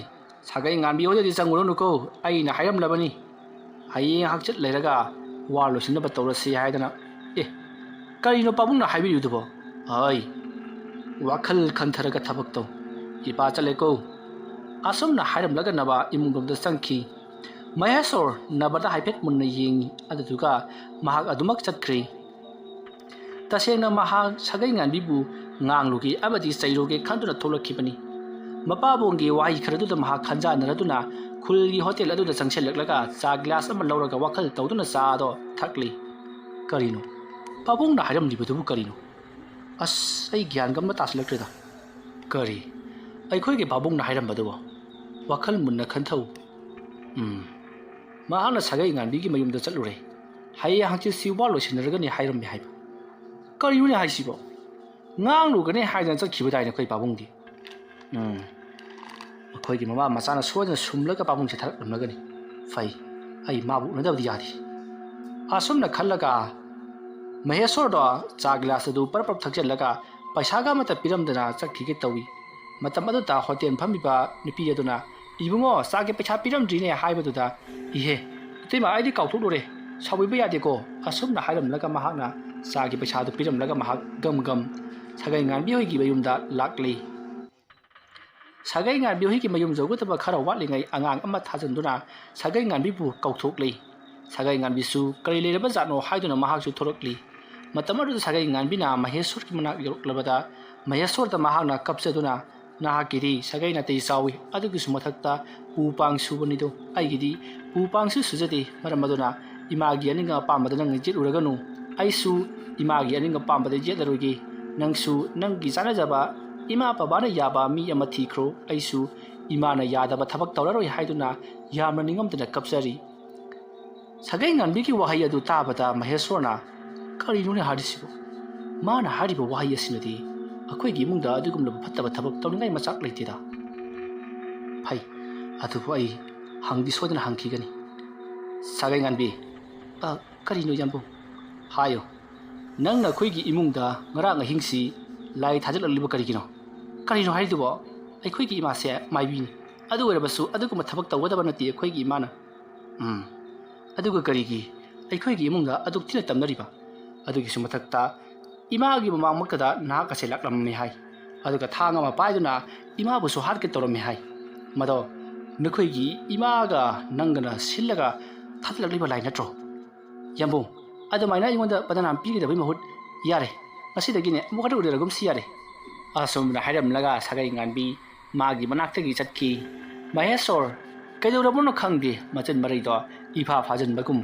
ꯁꯥꯒꯩ ꯉꯥꯟꯕꯤ ꯍꯣꯏꯗꯗꯤ ꯆꯪꯉꯨꯔꯅꯨꯀꯣ, ꯑꯩꯅ ꯍꯥꯏꯔꯝꯂꯕꯅꯤ꯫ ꯍꯌꯦꯡ ꯍꯪꯆꯤꯠ ꯂꯩꯔꯒ ꯋꯥ ꯂꯣꯏꯁꯤꯟꯅꯕ ꯇꯧꯔꯁꯤ ꯍꯥꯏꯗꯅ꯫" "ꯑꯦ, ꯀꯔꯤꯅꯣ ꯄꯥꯕꯨꯡꯅ ꯍꯥꯏꯕꯤꯔꯤꯗꯨꯕꯣ?" "ꯍꯥꯏ, ꯋꯥꯈꯜ ꯈꯟꯊꯔꯒ ꯊꯕꯛ ꯇꯧ꯫ ꯏꯄꯥ ꯆꯠꯂꯦꯀꯣ꯫" ꯑꯁꯨꯝꯅ ꯍꯥꯏꯔꯝꯂꯒ ꯅꯕ ꯏꯃꯨꯡꯂꯣꯝꯗ ꯆꯪꯈꯤ꯫ ꯃꯍꯦꯁꯣꯔ ꯅꯕꯗ ꯍꯥꯏꯐꯦꯠ ꯃꯨꯟꯅ ꯌꯦꯡꯉꯤ꯫ ꯑꯗꯨꯗꯨꯒ ꯃꯍꯥꯛ ꯑꯗꯨꯃꯛ ꯆꯠꯈ꯭ꯔꯦ꯫ ꯇꯁꯦꯡꯅ ꯃꯍꯥꯛ ꯁꯥꯒꯩ ꯉꯥꯟꯕꯤꯕꯨ ꯉꯥꯡꯂꯨꯒꯦ ꯑꯃꯗꯤ ꯆꯩꯔꯨꯒꯦ ꯈꯟꯗꯨꯅ ꯊꯣꯛꯂꯛꯈꯤꯕꯅꯤ꯫ ꯃꯄꯥꯕꯨꯡꯒꯤ ꯋꯥꯍꯩ ꯈꯔꯗꯨꯗ ꯃꯍꯥꯛ ꯈꯟꯖꯥꯟꯅꯔꯗꯨꯅ ꯈꯨꯜꯒꯤ ꯍꯣꯇꯦꯜ ꯑꯗꯨꯗ ꯆꯪꯁꯤꯜꯂꯛꯂꯒ ꯆꯥ ꯒꯤꯂꯥꯁ ꯑꯃ ꯂꯧꯔꯒ ꯋꯥꯈꯜ ꯇꯧꯗꯨꯅ ꯆꯥꯗꯣ ꯊꯛꯂꯤ꯫ ꯀꯔꯤꯅꯣ? ꯄꯥꯕꯨꯡꯅ ꯍꯥꯏꯔꯝꯂꯤꯕꯗꯨꯕꯨ ꯀꯔꯤꯅꯣ? ꯑꯁ, ꯑꯩ ꯒ꯭ꯌꯥꯟꯒ ꯑꯃ ꯇꯥꯁꯤꯜꯂꯛꯇ꯭ꯔꯦꯗ꯫ ꯀꯔꯤ? ꯑꯩꯈꯣꯏꯒꯤ ꯄꯥꯕꯨꯡꯅ ꯍꯥꯏꯔꯝꯕꯗꯨꯕꯣ? ꯋꯥꯈꯜ ꯃꯨꯟꯅ ꯈꯟꯊꯧ꯫ ꯎꯝ꯫ ꯃꯍꯥꯛꯅ ꯁꯥꯒꯩ ꯉꯥꯟꯕꯤꯒꯤ ꯃꯌꯨꯝꯗ ꯆꯠꯂꯨꯔꯦ꯫ ꯍꯌꯦꯡ ꯍꯪꯆꯤꯠꯁꯤ ꯋꯥ ꯂꯣꯏꯁꯤꯟꯅꯔꯒꯅꯤ ꯍꯥꯏꯔꯝꯃꯤ ꯍꯥꯏꯕ꯫ ꯀꯔꯤꯅꯣꯅꯦ ꯍꯥꯏꯁꯤꯕꯣ? ꯉꯥꯡꯂꯨꯒꯅꯤ ꯍꯥꯏꯗꯅ ꯆꯠꯈꯤꯕꯗꯥꯏꯅꯦ ꯑꯩꯈꯣꯏ ꯄꯥꯕꯨꯡꯗꯤ꯫ ꯎꯝ꯫ ꯃꯈꯣꯏꯒꯤ ꯃꯃꯥ ꯃꯆꯥꯅ ꯁꯣꯏꯗꯅ ꯁꯨꯝꯂꯒ ꯄꯥꯕꯨꯡꯁꯦ ꯊꯥꯔꯛꯂꯝꯂꯒꯅꯤ꯫ ꯐꯩ, ꯑꯩ ꯃꯥꯕꯨ ꯎꯅꯗꯕꯗꯤ ꯌꯥꯗꯦ꯫ ꯑꯁꯨꯝꯅ ꯈꯜꯂꯒ ꯃꯍꯦꯁꯣꯔꯗꯣ ꯆꯥ ꯒꯤꯂꯥꯁ ꯑꯗꯨ ꯄꯔꯞ ꯄꯔꯞ ꯊꯛꯆꯜꯂꯒ ꯄꯩꯁꯥꯒ ꯑꯃꯠꯇ ꯄꯤꯔꯝꯗꯅ ꯆꯠꯈꯤꯒꯦ ꯇꯧꯏ꯫ ꯃꯇꯝ ꯑꯗꯨꯗ ꯍꯣꯇꯦꯜ ꯐꯝꯃꯤꯕ ꯅꯨꯄꯤ ꯑꯗꯨꯅ, "ꯏꯕꯨꯡꯉꯣ, ꯆꯥꯒꯤ ꯄꯩꯁꯥ ꯄꯤꯔꯝꯗ꯭ꯔꯤꯅꯦ" ꯍꯥꯏꯕꯗꯨꯗ, "ꯏꯍꯦ, ꯏꯇꯩꯃ, ꯑꯩꯗꯤ ꯀꯥꯎꯊꯣꯛꯂꯨꯔꯦ, ꯁꯥꯎꯕꯤꯕ ꯌꯥꯗꯦꯀꯣ" ꯑꯁꯨꯝꯅ ꯍꯥꯏꯔꯝꯂꯒ ꯃꯍꯥꯛꯅ ꯆꯥꯒꯤ ꯄꯩꯁꯥꯗꯨ ꯄꯤꯔꯝꯂꯒ ꯃꯍꯥꯛ ꯒꯝ ꯒꯝ ꯁꯥꯒꯩ ꯉꯥꯟꯕꯤ ꯍꯣꯏꯒꯤ ꯃꯌꯨꯝꯗ ꯂꯥꯛꯂꯤ꯫ ꯁꯥꯒꯩ ꯉꯥꯟꯕꯤ ꯍꯣꯏꯒꯤ ꯃꯌꯨꯝ ꯌꯧꯒꯗꯕ ꯈꯔ ꯋꯥꯠꯂꯤꯉꯩ ꯑꯉꯥꯡ ꯑꯃ ꯊꯥꯖꯤꯟꯗꯨꯅ ꯁꯥꯒꯩ ꯉꯥꯟꯕꯤꯕꯨ ꯀꯧꯊꯣꯛꯂꯤ꯫ ꯁꯥꯒꯩ ꯉꯥꯟꯕꯤꯁꯨ ꯀꯔꯤ ꯂꯩꯔꯕ ꯖꯥꯠꯅꯣ ꯍꯥꯏꯗꯨꯅ ꯃꯍꯥꯛꯁꯨ ꯊꯣꯔꯛꯂꯤ꯫ ꯃꯇꯝ ꯑꯗꯨꯗ ꯁꯥꯒꯩ ꯉꯥꯟꯕꯤꯅ ꯃꯍꯦꯁꯣꯔꯒꯤ ꯃꯅꯥꯛ ꯌꯧꯔꯛꯂꯕꯗ ꯃꯍꯦꯁꯣꯔꯗ ꯃꯍꯥꯛꯅ ꯀꯞꯆꯗꯨꯅ, "ꯅꯍꯥꯛꯀꯤꯗꯤ ꯁꯥꯒꯩ ꯅꯥꯇꯩ ꯆꯥꯎꯏ, ꯑꯗꯨꯒꯤꯁꯨ ꯃꯊꯛꯇ ꯎ ꯄꯥꯡ ꯁꯨꯕꯅꯤꯗꯣ, ꯑꯩꯒꯤꯗꯤ ꯎ ꯄꯥꯡꯁꯨ ꯁꯨꯖꯗꯦ, ꯃꯔꯝ ꯑꯗꯨꯅ ꯏꯃꯥꯒꯤ ꯑꯅꯤꯡ ꯑꯄꯥꯝꯕꯗ ꯅꯪꯅ ꯌꯦꯠꯂꯨꯔꯒꯅꯨ, ꯑꯩꯁꯨ ꯏꯃꯥꯒꯤ ꯑꯅꯤꯡ ꯑꯄꯥꯝꯕꯗ ꯌꯦꯠꯂꯔꯣꯏꯒꯦ꯫ ꯅꯪꯁꯨ ꯅꯪꯒꯤ ꯆꯥꯟꯅꯖꯕ ꯏꯃꯥ ꯕꯕꯥꯅ ꯌꯥꯕ ꯃꯤ ꯑꯃ ꯊꯤꯈ꯭ꯔꯣ, ꯑꯩꯁꯨ ꯏꯃꯥꯅ ꯌꯥꯗꯕ ꯊꯕꯛ ꯇꯧꯔꯔꯣꯏ" ꯍꯥꯏꯗꯨꯅ ꯌꯥꯝꯅ ꯅꯤꯡꯉꯝꯗꯅ ꯀꯞꯆꯔꯤ꯫ ꯁꯥꯒꯩ ꯉꯥꯟꯕꯤꯒꯤ ꯋꯥꯍꯩ ꯑꯗꯨ ꯇꯥꯕꯗ ꯃꯍꯦꯁꯣꯔꯅ, "ꯀꯔꯤꯅꯣꯅꯦ ꯍꯥꯏꯔꯤꯁꯤꯕꯨ? ꯃꯥꯅ ꯍꯥꯏꯔꯤꯕ ꯋꯥꯍꯩ ꯑꯁꯤꯅꯗꯤ ꯑꯩꯈꯣꯏꯒꯤ ꯏꯃꯨꯡꯗ ꯑꯗꯨꯒꯨꯝꯂꯕ ꯐꯠꯇꯕ ꯊꯕꯛ ꯇꯧꯅꯤꯡꯉꯥꯏ ꯃꯆꯥꯛ ꯂꯩꯇꯦꯗ꯫ ꯐꯩ, ꯑꯗꯨꯕꯨ ꯑꯩ ꯍꯪꯗꯤ ꯁꯣꯏꯗꯅ ꯍꯪꯈꯤꯒꯅꯤ"꯫ ꯁꯥꯒꯩ ꯉꯥꯟꯕꯤ, "ꯑ, ꯀꯔꯤꯅꯣ ꯏꯌꯥꯝꯕꯨꯡ? ꯍꯥꯏꯌꯨ, ꯅꯪꯅ ꯑꯩꯈꯣꯏꯒꯤ ꯏꯃꯨꯡꯗ ꯉꯔꯥꯡ ꯑꯍꯤꯡꯁꯤ ꯂꯥꯏ ꯊꯥꯖꯤꯜꯂꯛꯂꯤꯕ ꯀꯔꯤꯒꯤꯅꯣ? ꯀꯔꯤꯅꯣ ꯍꯥꯏꯔꯤꯗꯨꯕꯣ? ꯑꯩꯈꯣꯏꯒꯤ ꯏꯃꯥꯁꯦ ꯃꯥꯏꯕꯤꯅꯤ꯫ ꯑꯗꯨ ꯑꯣꯏꯔꯕꯁꯨ ꯑꯗꯨꯒꯨꯝꯕ ꯊꯕꯛ ꯇꯧꯒꯗꯕ ꯅꯠꯇꯦ ꯑꯩꯈꯣꯏꯒꯤ ꯏꯃꯥꯅ"꯫ ꯎꯝ꯫ ꯑꯗꯨꯒ ꯀꯔꯤꯒꯤ ꯑꯩꯈꯣꯏꯒꯤ ꯏꯃꯨꯡꯗ ꯑꯗꯨꯛ ꯊꯤꯅ ꯇꯝꯅꯔꯤꯕ? ꯑꯗꯨꯒꯤꯁꯨ ꯃꯊꯛꯇ ꯏꯃꯥꯒꯤ ꯃꯃꯥꯡꯃꯛꯇꯗ ꯅꯍꯥꯛ ꯑꯁꯦ ꯂꯥꯛꯂꯝꯃꯦ ꯍꯥꯏ꯫ ꯑꯗꯨꯒ ꯊꯥꯡ ꯑꯃ ꯄꯥꯏꯗꯨꯅ ꯏꯃꯥꯕꯨꯁꯨ ꯍꯥꯠꯀꯦ ꯇꯧꯔꯝꯃꯦ ꯍꯥꯏ꯫ ꯃꯗꯣ ꯅꯈꯣꯏꯒꯤ ꯏꯃꯥꯒ ꯅꯪꯒꯅ ꯁꯤꯜꯂꯒ ꯊꯥꯗꯂꯛꯂꯤꯕ ꯂꯥꯏ ꯅꯠꯇ꯭ꯔꯣ? ꯌꯥꯝꯕꯨꯡ, ꯑꯗꯨꯃꯥꯏꯅ ꯑꯩꯉꯣꯟꯗ ꯕꯗꯅꯥꯝ ꯄꯤꯒꯗꯕꯩ ꯃꯍꯨꯠ, ꯌꯥꯔꯦ, ꯉꯁꯤꯗꯒꯤꯅꯦ ꯑꯃꯨꯛ ꯍꯟꯅ ꯎꯅꯔꯒꯨꯝꯁꯤ ꯌꯥꯔꯦ꯫ ꯑꯁꯨꯝꯅ ꯍꯥꯏꯔꯝꯂꯒ ꯁꯥꯒꯩ ꯉꯥꯟꯕꯤ ꯃꯥꯒꯤ ꯃꯅꯥꯛꯇꯒꯤ ꯆꯠꯈꯤ꯫ "ꯃꯍꯦꯁꯣꯔ, ꯀꯩꯗꯧꯔꯕꯅꯣ ꯈꯪꯗꯦ", ꯃꯆꯤꯟ ꯃꯔꯩꯗꯣ ꯏꯐꯥ ꯐꯥꯖꯤꯟꯕꯒꯨꯝ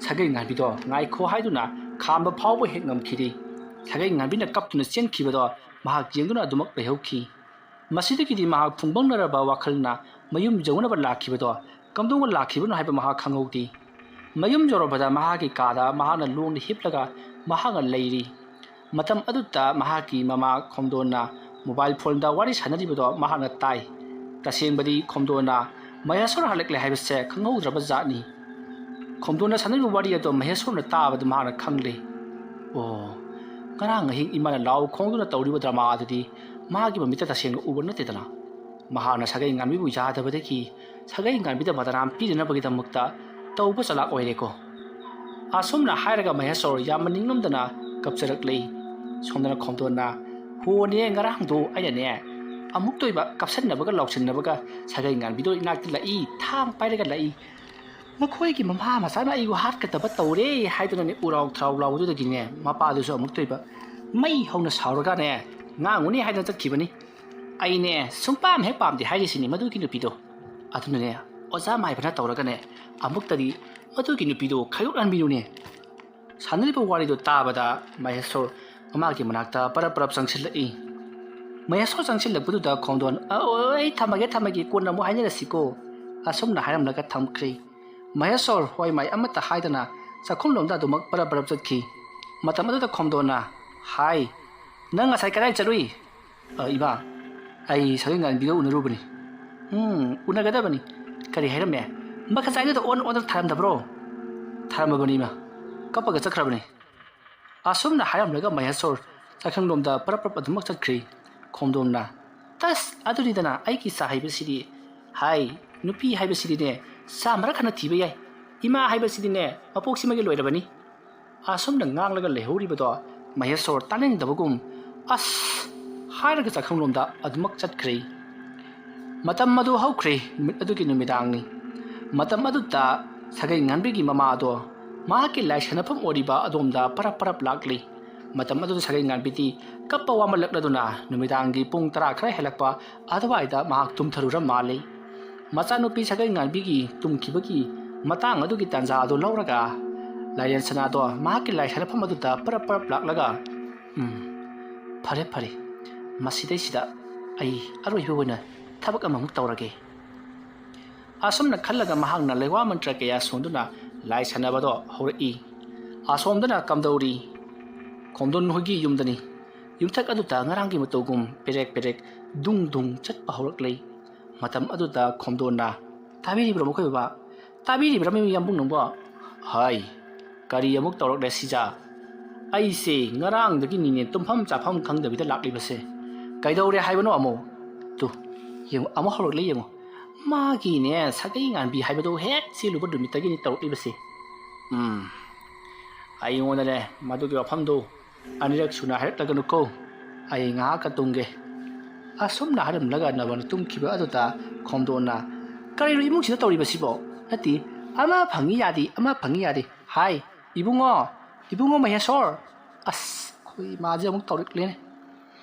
ꯁꯥꯒꯩ ꯉꯥꯟꯕꯤꯗꯣ ꯉꯥꯏꯈꯣ ꯍꯥꯏꯗꯨꯅ ꯈꯥꯝꯕ ꯐꯥꯎꯕ ꯍꯦꯛ ꯉꯝꯈꯤꯗꯦ꯫ ꯁꯥꯒꯩ ꯉꯥꯟꯕꯤꯅ ꯀꯞꯇꯨꯅ ꯆꯦꯟꯈꯤꯕꯗꯣ ꯃꯍꯥꯛ ꯌꯦꯡꯗꯨꯅ ꯑꯗꯨꯃꯛ ꯂꯩꯍꯧꯈꯤ꯫ ꯃꯁꯤꯗꯒꯤꯗꯤ ꯃꯍꯥꯛ ꯐꯨꯡꯕꯪꯅꯔꯕ ꯋꯥꯈꯜꯅ ꯃꯌꯨꯝ ꯌꯧꯅꯕ ꯂꯥꯛꯈꯤꯕꯗꯣ ꯀꯝꯗꯧꯅ ꯂꯥꯛꯈꯤꯕꯅꯣ ꯍꯥꯏꯕ ꯃꯍꯥꯛ ꯈꯪꯍꯧꯗꯦ꯫ ꯃꯌꯨꯝ ꯌꯧꯔꯕꯗ ꯃꯍꯥꯛꯀꯤ ꯀꯥꯗ ꯃꯍꯥꯛꯅ ꯂꯣꯡꯅ ꯍꯤꯞꯂꯒ ꯃꯍꯥꯛꯅ ꯂꯩꯔꯤ꯫ ꯃꯇꯝ ꯑꯗꯨꯗ ꯃꯍꯥꯛꯀꯤ ꯃꯃꯥ ꯈꯣꯝꯗꯣꯟꯅ ꯃꯣꯕꯥꯏꯜ ꯐꯣꯟꯗ ꯋꯥꯔꯤ ꯁꯥꯟꯅꯔꯤꯕꯗꯣ ꯃꯍꯥꯛꯅ ꯇꯥꯏ꯫ ꯇꯁꯦꯡꯕꯗꯤ ꯈꯣꯝꯗꯣꯟꯅ ꯃꯍꯦꯁꯣꯔ ꯍꯜꯂꯛꯂꯦ ꯍꯥꯏꯕꯁꯦ ꯈꯪꯍꯧꯗ꯭ꯔꯕ ꯖꯥꯠꯅꯤ꯫ ꯈꯣꯝꯗꯣꯟꯅ ꯁꯥꯟꯅꯔꯤꯕ ꯋꯥꯔꯤ ꯑꯗꯣ ꯃꯍꯦꯁꯣꯔꯅ ꯇꯥꯕꯗ ꯃꯍꯥꯛꯅ ꯈꯪꯂꯦ꯫ "ꯑꯣ, ꯉꯔꯥꯡ ꯑꯍꯤꯡ ꯏꯃꯥꯅ ꯂꯥꯎ ꯈꯣꯡꯗꯨꯅ ꯇꯧꯔꯤꯕ ꯗ꯭ꯔꯃꯥ ꯑꯗꯨꯗꯤ ꯃꯥꯒꯤ ꯃꯃꯤꯠꯇ ꯇꯁꯦꯡꯅ ꯎꯕ ꯅꯠꯇꯦꯗꯅ꯫ ꯃꯍꯥꯛꯅ ꯁꯥꯒꯩ ꯉꯥꯟꯕꯤꯕꯨ ꯌꯥꯗꯕꯗꯒꯤ ꯁꯥꯒꯩ ꯉꯥꯟꯕꯤꯗ ꯕꯗꯅꯥꯝ ꯄꯤꯗꯅꯕꯒꯤꯗꯃꯛꯇ ꯇꯧꯕ ꯆꯂꯥꯛ ꯑꯣꯏꯔꯦꯀꯣ"꯫ ꯑꯁꯨꯝꯅ ꯍꯥꯏꯔꯒ ꯃꯍꯦꯁꯣꯔ ꯌꯥꯝꯅ ꯅꯤꯡꯉꯝꯗꯅ ꯀꯞꯆꯔꯛꯂꯦ꯫ ꯁꯣꯝꯗꯅ ꯈꯣꯝꯗꯣꯟꯅ, "ꯍꯣꯅꯦ, ꯉꯔꯥꯡꯗꯣ ꯑꯩꯅꯅꯦ ꯑꯃꯨꯛꯇ ꯑꯣꯏꯕ ꯀꯞꯁꯟꯅꯕꯒ ꯂꯥꯎꯁꯟꯅꯕꯒ ꯁꯥꯒꯩ ꯉꯥꯟꯕꯤꯗꯣ ꯏꯅꯥꯛꯇ ꯂꯥꯛꯏ, ꯊꯥꯡ ꯄꯥꯏꯔꯒ ꯂꯥꯛꯏ꯫ ꯃꯈꯣꯏꯒꯤ ꯃꯃꯥ ꯃꯆꯥꯅ ꯑꯩꯕꯨ ꯍꯥꯠꯀꯗꯕ ꯇꯧꯔꯦ" ꯍꯥꯏꯗꯨꯅꯅꯦ ꯎꯔꯥꯎ ꯊꯔꯥꯎ ꯂꯥꯎꯕꯗꯨꯗꯒꯤꯅꯦ ꯃꯄꯥꯗꯨꯁꯨ ꯑꯃꯨꯛꯇ ꯑꯣꯏꯕ ꯃꯩ ꯍꯧꯅ ꯁꯥꯎꯔꯒꯅꯦ ꯉꯥꯡꯉꯨꯅꯤ ꯍꯥꯏꯗꯅ ꯆꯠꯈꯤꯕꯅꯤ꯫ ꯑꯩꯅꯦ ꯁꯨꯡꯄꯥꯝ ꯍꯦꯛ ꯄꯥꯝꯗꯦ ꯍꯥꯏꯔꯤꯁꯤꯅꯤ ꯃꯗꯨꯒꯤ ꯅꯨꯄꯤꯗꯣ꯫ ꯑꯗꯨꯅꯅꯦ ꯑꯣꯖꯥ ꯃꯥꯏꯕꯅ ꯇꯧꯔꯒꯅꯦ ꯑꯃꯨꯛꯇꯗꯤ ꯃꯗꯨꯒꯤ ꯅꯨꯄꯤꯗꯣ ꯈꯥꯏꯗꯣꯛꯍꯟꯕꯤꯌꯨꯅꯦ꯫ ꯁꯥꯟꯅꯔꯤꯕ ꯋꯥꯔꯤꯗꯨ ꯇꯥꯕꯗ ꯃꯍꯦꯁꯣꯔ ꯃꯃꯥꯒꯤ ꯃꯅꯥꯛꯇ ꯄꯔꯞ ꯄꯔꯞ ꯆꯪꯁꯤꯜꯂꯛꯏ꯫ ꯃꯍꯦꯁꯣꯔ ꯆꯪꯁꯤꯜꯂꯛꯄꯗꯨꯗ ꯈꯣꯝꯗꯣꯟ "ꯑ, ꯑꯣ, ꯑꯩ ꯊꯝꯃꯒꯦ, ꯊꯝꯃꯒꯦ, ꯀꯣꯟꯅ ꯑꯃꯨꯛ ꯍꯥꯏꯅꯔꯁꯤꯀꯣ" ꯑꯁꯨꯝꯅ ꯍꯥꯏꯔꯝꯂꯒ ꯊꯝꯈ꯭ꯔꯦ꯫ ꯃꯍꯦꯁꯣꯔ ꯍꯣꯏ ꯃꯥꯏ ꯑꯃꯠꯇ ꯍꯥꯏꯗꯅ ꯆꯥꯛꯈꯨꯝꯂꯣꯝꯗ ꯑꯗꯨꯃꯛ ꯄꯔꯞ ꯄꯔꯞ ꯆꯠꯈꯤ꯫ ꯃꯇꯝ ꯑꯗꯨꯗ ꯈꯣꯝꯗꯣꯟꯅ, "ꯍꯥꯏ, ꯅꯪ ꯉꯁꯥꯏ ꯀꯗꯥꯏ ꯆꯠꯂꯨꯏ?" "ꯑ, ꯏꯃꯥ, ꯑꯩ ꯁꯥꯒꯩ ꯉꯥꯟꯕꯤꯒ ꯎꯅꯔꯨꯕꯅꯤ"꯫ "ꯎꯝ, ꯎꯅꯒꯗꯕꯅꯤ꯫ ꯀꯔꯤ ꯍꯥꯏꯔꯝꯃꯦ? ꯃꯈꯖꯥꯏꯗꯨꯗ ꯑꯣꯟ ꯑꯣꯟꯗ ꯊꯥꯔꯝꯗꯕ꯭ꯔꯣ?" "ꯊꯥꯔꯝꯃꯕꯅꯤ ꯏꯃꯥ, ꯀꯞꯄꯒ ꯆꯠꯈ꯭ꯔꯕꯅꯤ"꯫ ꯑꯁꯨꯝꯅ ꯍꯥꯏꯔꯝꯂꯒ ꯃꯍꯦꯁꯣꯔ ꯆꯥꯛꯈꯪꯂꯣꯝꯗ ꯄꯔꯞ ꯄꯔꯞ ꯑꯗꯨꯃꯛ ꯆꯠꯈ꯭ꯔꯤ꯫ ꯈꯣꯝꯗꯣꯟꯅ, "ꯇꯁ, ꯑꯗꯨꯅꯤꯗꯅ ꯑꯩꯒꯤ ꯏꯆꯥ ꯍꯥꯏꯕꯁꯤꯗꯤ꯫ ꯍꯥꯏ, ꯅꯨꯄꯤ ꯍꯥꯏꯕꯁꯤꯗꯤꯅꯦ ꯆꯥ ꯃꯔꯛ ꯍꯟꯅ ꯊꯤꯕ ꯌꯥꯏ꯫ ꯏꯃꯥ ꯍꯥꯏꯕꯁꯤꯗꯤꯅꯦ ꯃꯄꯣꯛꯁꯤꯃꯒꯤ ꯂꯣꯏꯔꯕꯅꯤ"꯫ ꯑꯁꯨꯝꯅ ꯉꯥꯡꯂꯒ ꯂꯩꯍꯧꯔꯤꯕꯗꯣ ꯃꯍꯦꯁꯣꯔ ꯇꯥꯅꯤꯡꯗꯕꯒꯨꯝ "ꯑꯁ" ꯍꯥꯏꯔꯒ ꯆꯥꯛꯈꯪꯂꯣꯝꯗ ꯑꯗꯨꯃꯛ ꯆꯠꯈ꯭ꯔꯦ꯫ ꯃꯇꯝ ꯑꯗꯨ ꯍꯧꯈ꯭ꯔꯦ, ꯅꯨꯃꯤꯠ ꯑꯗꯨꯒꯤ ꯅꯨꯃꯤꯗꯥꯡꯅꯤ꯫ ꯃꯇꯝ ꯑꯗꯨꯗ ꯁꯥꯒꯩ ꯉꯥꯟꯕꯤꯒꯤ ꯃꯃꯥ ꯑꯗꯣ ꯃꯍꯥꯛꯀꯤ ꯂꯥꯏ ꯁꯥꯟꯅꯐꯝ ꯑꯣꯏꯔꯤꯕ ꯑꯗꯣꯝꯗ ꯄꯔꯞ ꯄꯔꯞ ꯂꯥꯛꯂꯤ꯫ ꯃꯇꯝ ꯑꯗꯨꯗ ꯁꯥꯒꯩ ꯉꯥꯟꯕꯤꯗꯤ ꯀꯞꯄ ꯋꯥꯃꯜꯂꯛꯂꯗꯨꯅ ꯅꯨꯃꯤꯗꯥꯡꯒꯤ ꯄꯨꯡ ꯇꯔꯥ ꯈꯔ ꯍꯦꯜꯂꯛꯄ ꯑꯗꯨꯋꯥꯏꯗ ꯃꯍꯥꯛ ꯇꯨꯝꯊꯔꯨꯔ ꯃꯥꯜꯂꯤ꯫ ꯃꯆꯥꯅꯨꯄꯤ ꯁꯥꯒꯩ ꯉꯥꯟꯕꯤꯒꯤ ꯇꯨꯝꯈꯤꯕꯒꯤ ꯃꯇꯥꯡ ꯑꯗꯨꯒꯤ ꯇꯥꯟꯖꯥ ꯑꯗꯨ ꯂꯧꯔꯒ ꯂꯥꯏꯔꯦꯟ ꯁꯅꯥꯗꯣ ꯃꯍꯥꯛꯀꯤ ꯂꯥꯏ ꯁꯥꯟꯅꯐꯝ ꯑꯗꯨꯗ ꯄꯔꯞ ꯄꯔꯞ ꯂꯥꯛꯂꯒ, "ꯎꯝ, ꯐꯔꯦ ꯐꯔꯦ, ꯃꯁꯤꯗꯩꯁꯤꯗ ꯑꯩ ꯑꯔꯣꯏꯕ ꯑꯣꯏꯅ ꯊꯕꯛ ꯑꯃꯃꯨꯛ ꯇꯧꯔꯒꯦ"꯫ ꯑꯁꯨꯝꯅ ꯈꯜꯂꯒ ꯃꯍꯥꯛꯅ ꯂꯩꯋꯥ ꯃꯟꯇ꯭ꯔ ꯀꯌꯥ ꯁꯣꯟꯗꯨꯅ ꯂꯥꯏ ꯁꯥꯟꯅꯕꯗꯣ ꯍꯧꯔꯛꯏ꯫ ꯑꯁꯣꯝꯗꯅ ꯀꯝꯗꯧꯔꯤ? ꯈꯣꯝꯗꯣꯟ ꯍꯣꯏꯒꯤ ꯌꯨꯝꯗꯅꯤ꯫ ꯌꯨꯝꯊꯛ ꯑꯗꯨꯗ ꯉꯔꯥꯡꯒꯤ ꯃꯇꯧꯒꯨꯝ ꯄꯦꯔꯦꯛ ꯄꯦꯔꯦꯛ ꯗꯨꯡ ꯗꯨꯡ ꯆꯠꯄ ꯍꯧꯔꯛꯂꯦ꯫ ꯃꯇꯝ ꯑꯗꯨꯗ ꯈꯣꯝꯗꯣꯟꯅ, "ꯇꯥꯕꯤꯔꯤꯕ꯭ꯔꯥ ꯃꯈꯣꯏ ꯕꯕꯥ? ꯇꯥꯕꯤꯔꯤꯕ꯭ꯔꯥ ꯃꯤ ꯌꯥꯝꯕꯨꯡ ꯅꯪꯕꯣ?" "ꯍꯥꯏ, ꯀꯔꯤ ꯑꯃꯨꯛ ꯇꯧꯔꯛꯂꯦ ꯁꯤꯖꯥ? ꯑꯩꯁꯦ ꯉꯔꯥꯡꯗꯒꯤꯅꯤꯅꯦ ꯇꯨꯝꯐꯝ ꯆꯥꯐꯝ ꯈꯪꯗꯕꯤꯗ ꯂꯥꯛꯂꯤꯕꯁꯦ꯫ ꯀꯩꯗꯧꯔꯦ ꯍꯥꯏꯕꯅꯣ ꯑꯃꯨꯛ? ꯇꯨ, ꯌꯦꯡꯉꯨ, ꯑꯃꯨꯛ ꯍꯧꯔꯛꯂꯦ ꯌꯦꯡꯉꯨ꯫ ꯃꯥꯒꯤꯅꯦ ꯁꯥꯒꯩ ꯉꯥꯟꯕꯤ ꯍꯥꯏꯕꯗꯣ ꯍꯦꯛ ꯆꯦꯜꯂꯨꯕ ꯅꯨꯃꯤꯠꯇꯒꯤꯅꯤ ꯇꯧꯔꯛꯂꯤꯕꯁꯦ꯫ ꯎꯝ, ꯑꯩꯉꯣꯟꯗꯅꯦ ꯃꯗꯨꯒꯤ ꯋꯥꯐꯝꯗꯣ ꯑꯅꯤꯔꯛ ꯁꯨꯅ ꯍꯥꯏꯔꯛꯂꯒꯅꯨꯀꯣ꯫ ꯑꯩ ꯉꯥꯏꯍꯥꯛꯀ ꯇꯨꯝꯒꯦ"꯫ ꯑꯁꯨꯝꯅ ꯍꯥꯏꯔꯝꯂꯒ ꯅꯕꯅ ꯇꯨꯝꯈꯤꯕ ꯑꯗꯨꯗ ꯈꯣꯝꯗꯣꯟꯅ, "ꯀꯔꯤꯅꯣ ꯏꯃꯨꯡꯁꯤꯗ ꯇꯧꯔꯤꯕꯁꯤꯕꯣ? ꯅꯠꯇꯦ, ꯑꯃ ꯐꯪꯉꯤ ꯌꯥꯗꯦ, ꯑꯃ ꯐꯪꯉꯤ ꯌꯥꯗꯦ꯫ ꯍꯥꯏ, ꯏꯕꯨꯡꯉꯣ, ꯏꯕꯨꯡꯉꯣ ꯃꯍꯦꯁꯣꯔ!" ꯑꯁ, ꯑꯩꯈꯣꯏ ꯏꯃꯥꯁꯦ ꯑꯃꯨꯛ ꯇꯧꯔꯛꯂꯦꯅꯦ꯫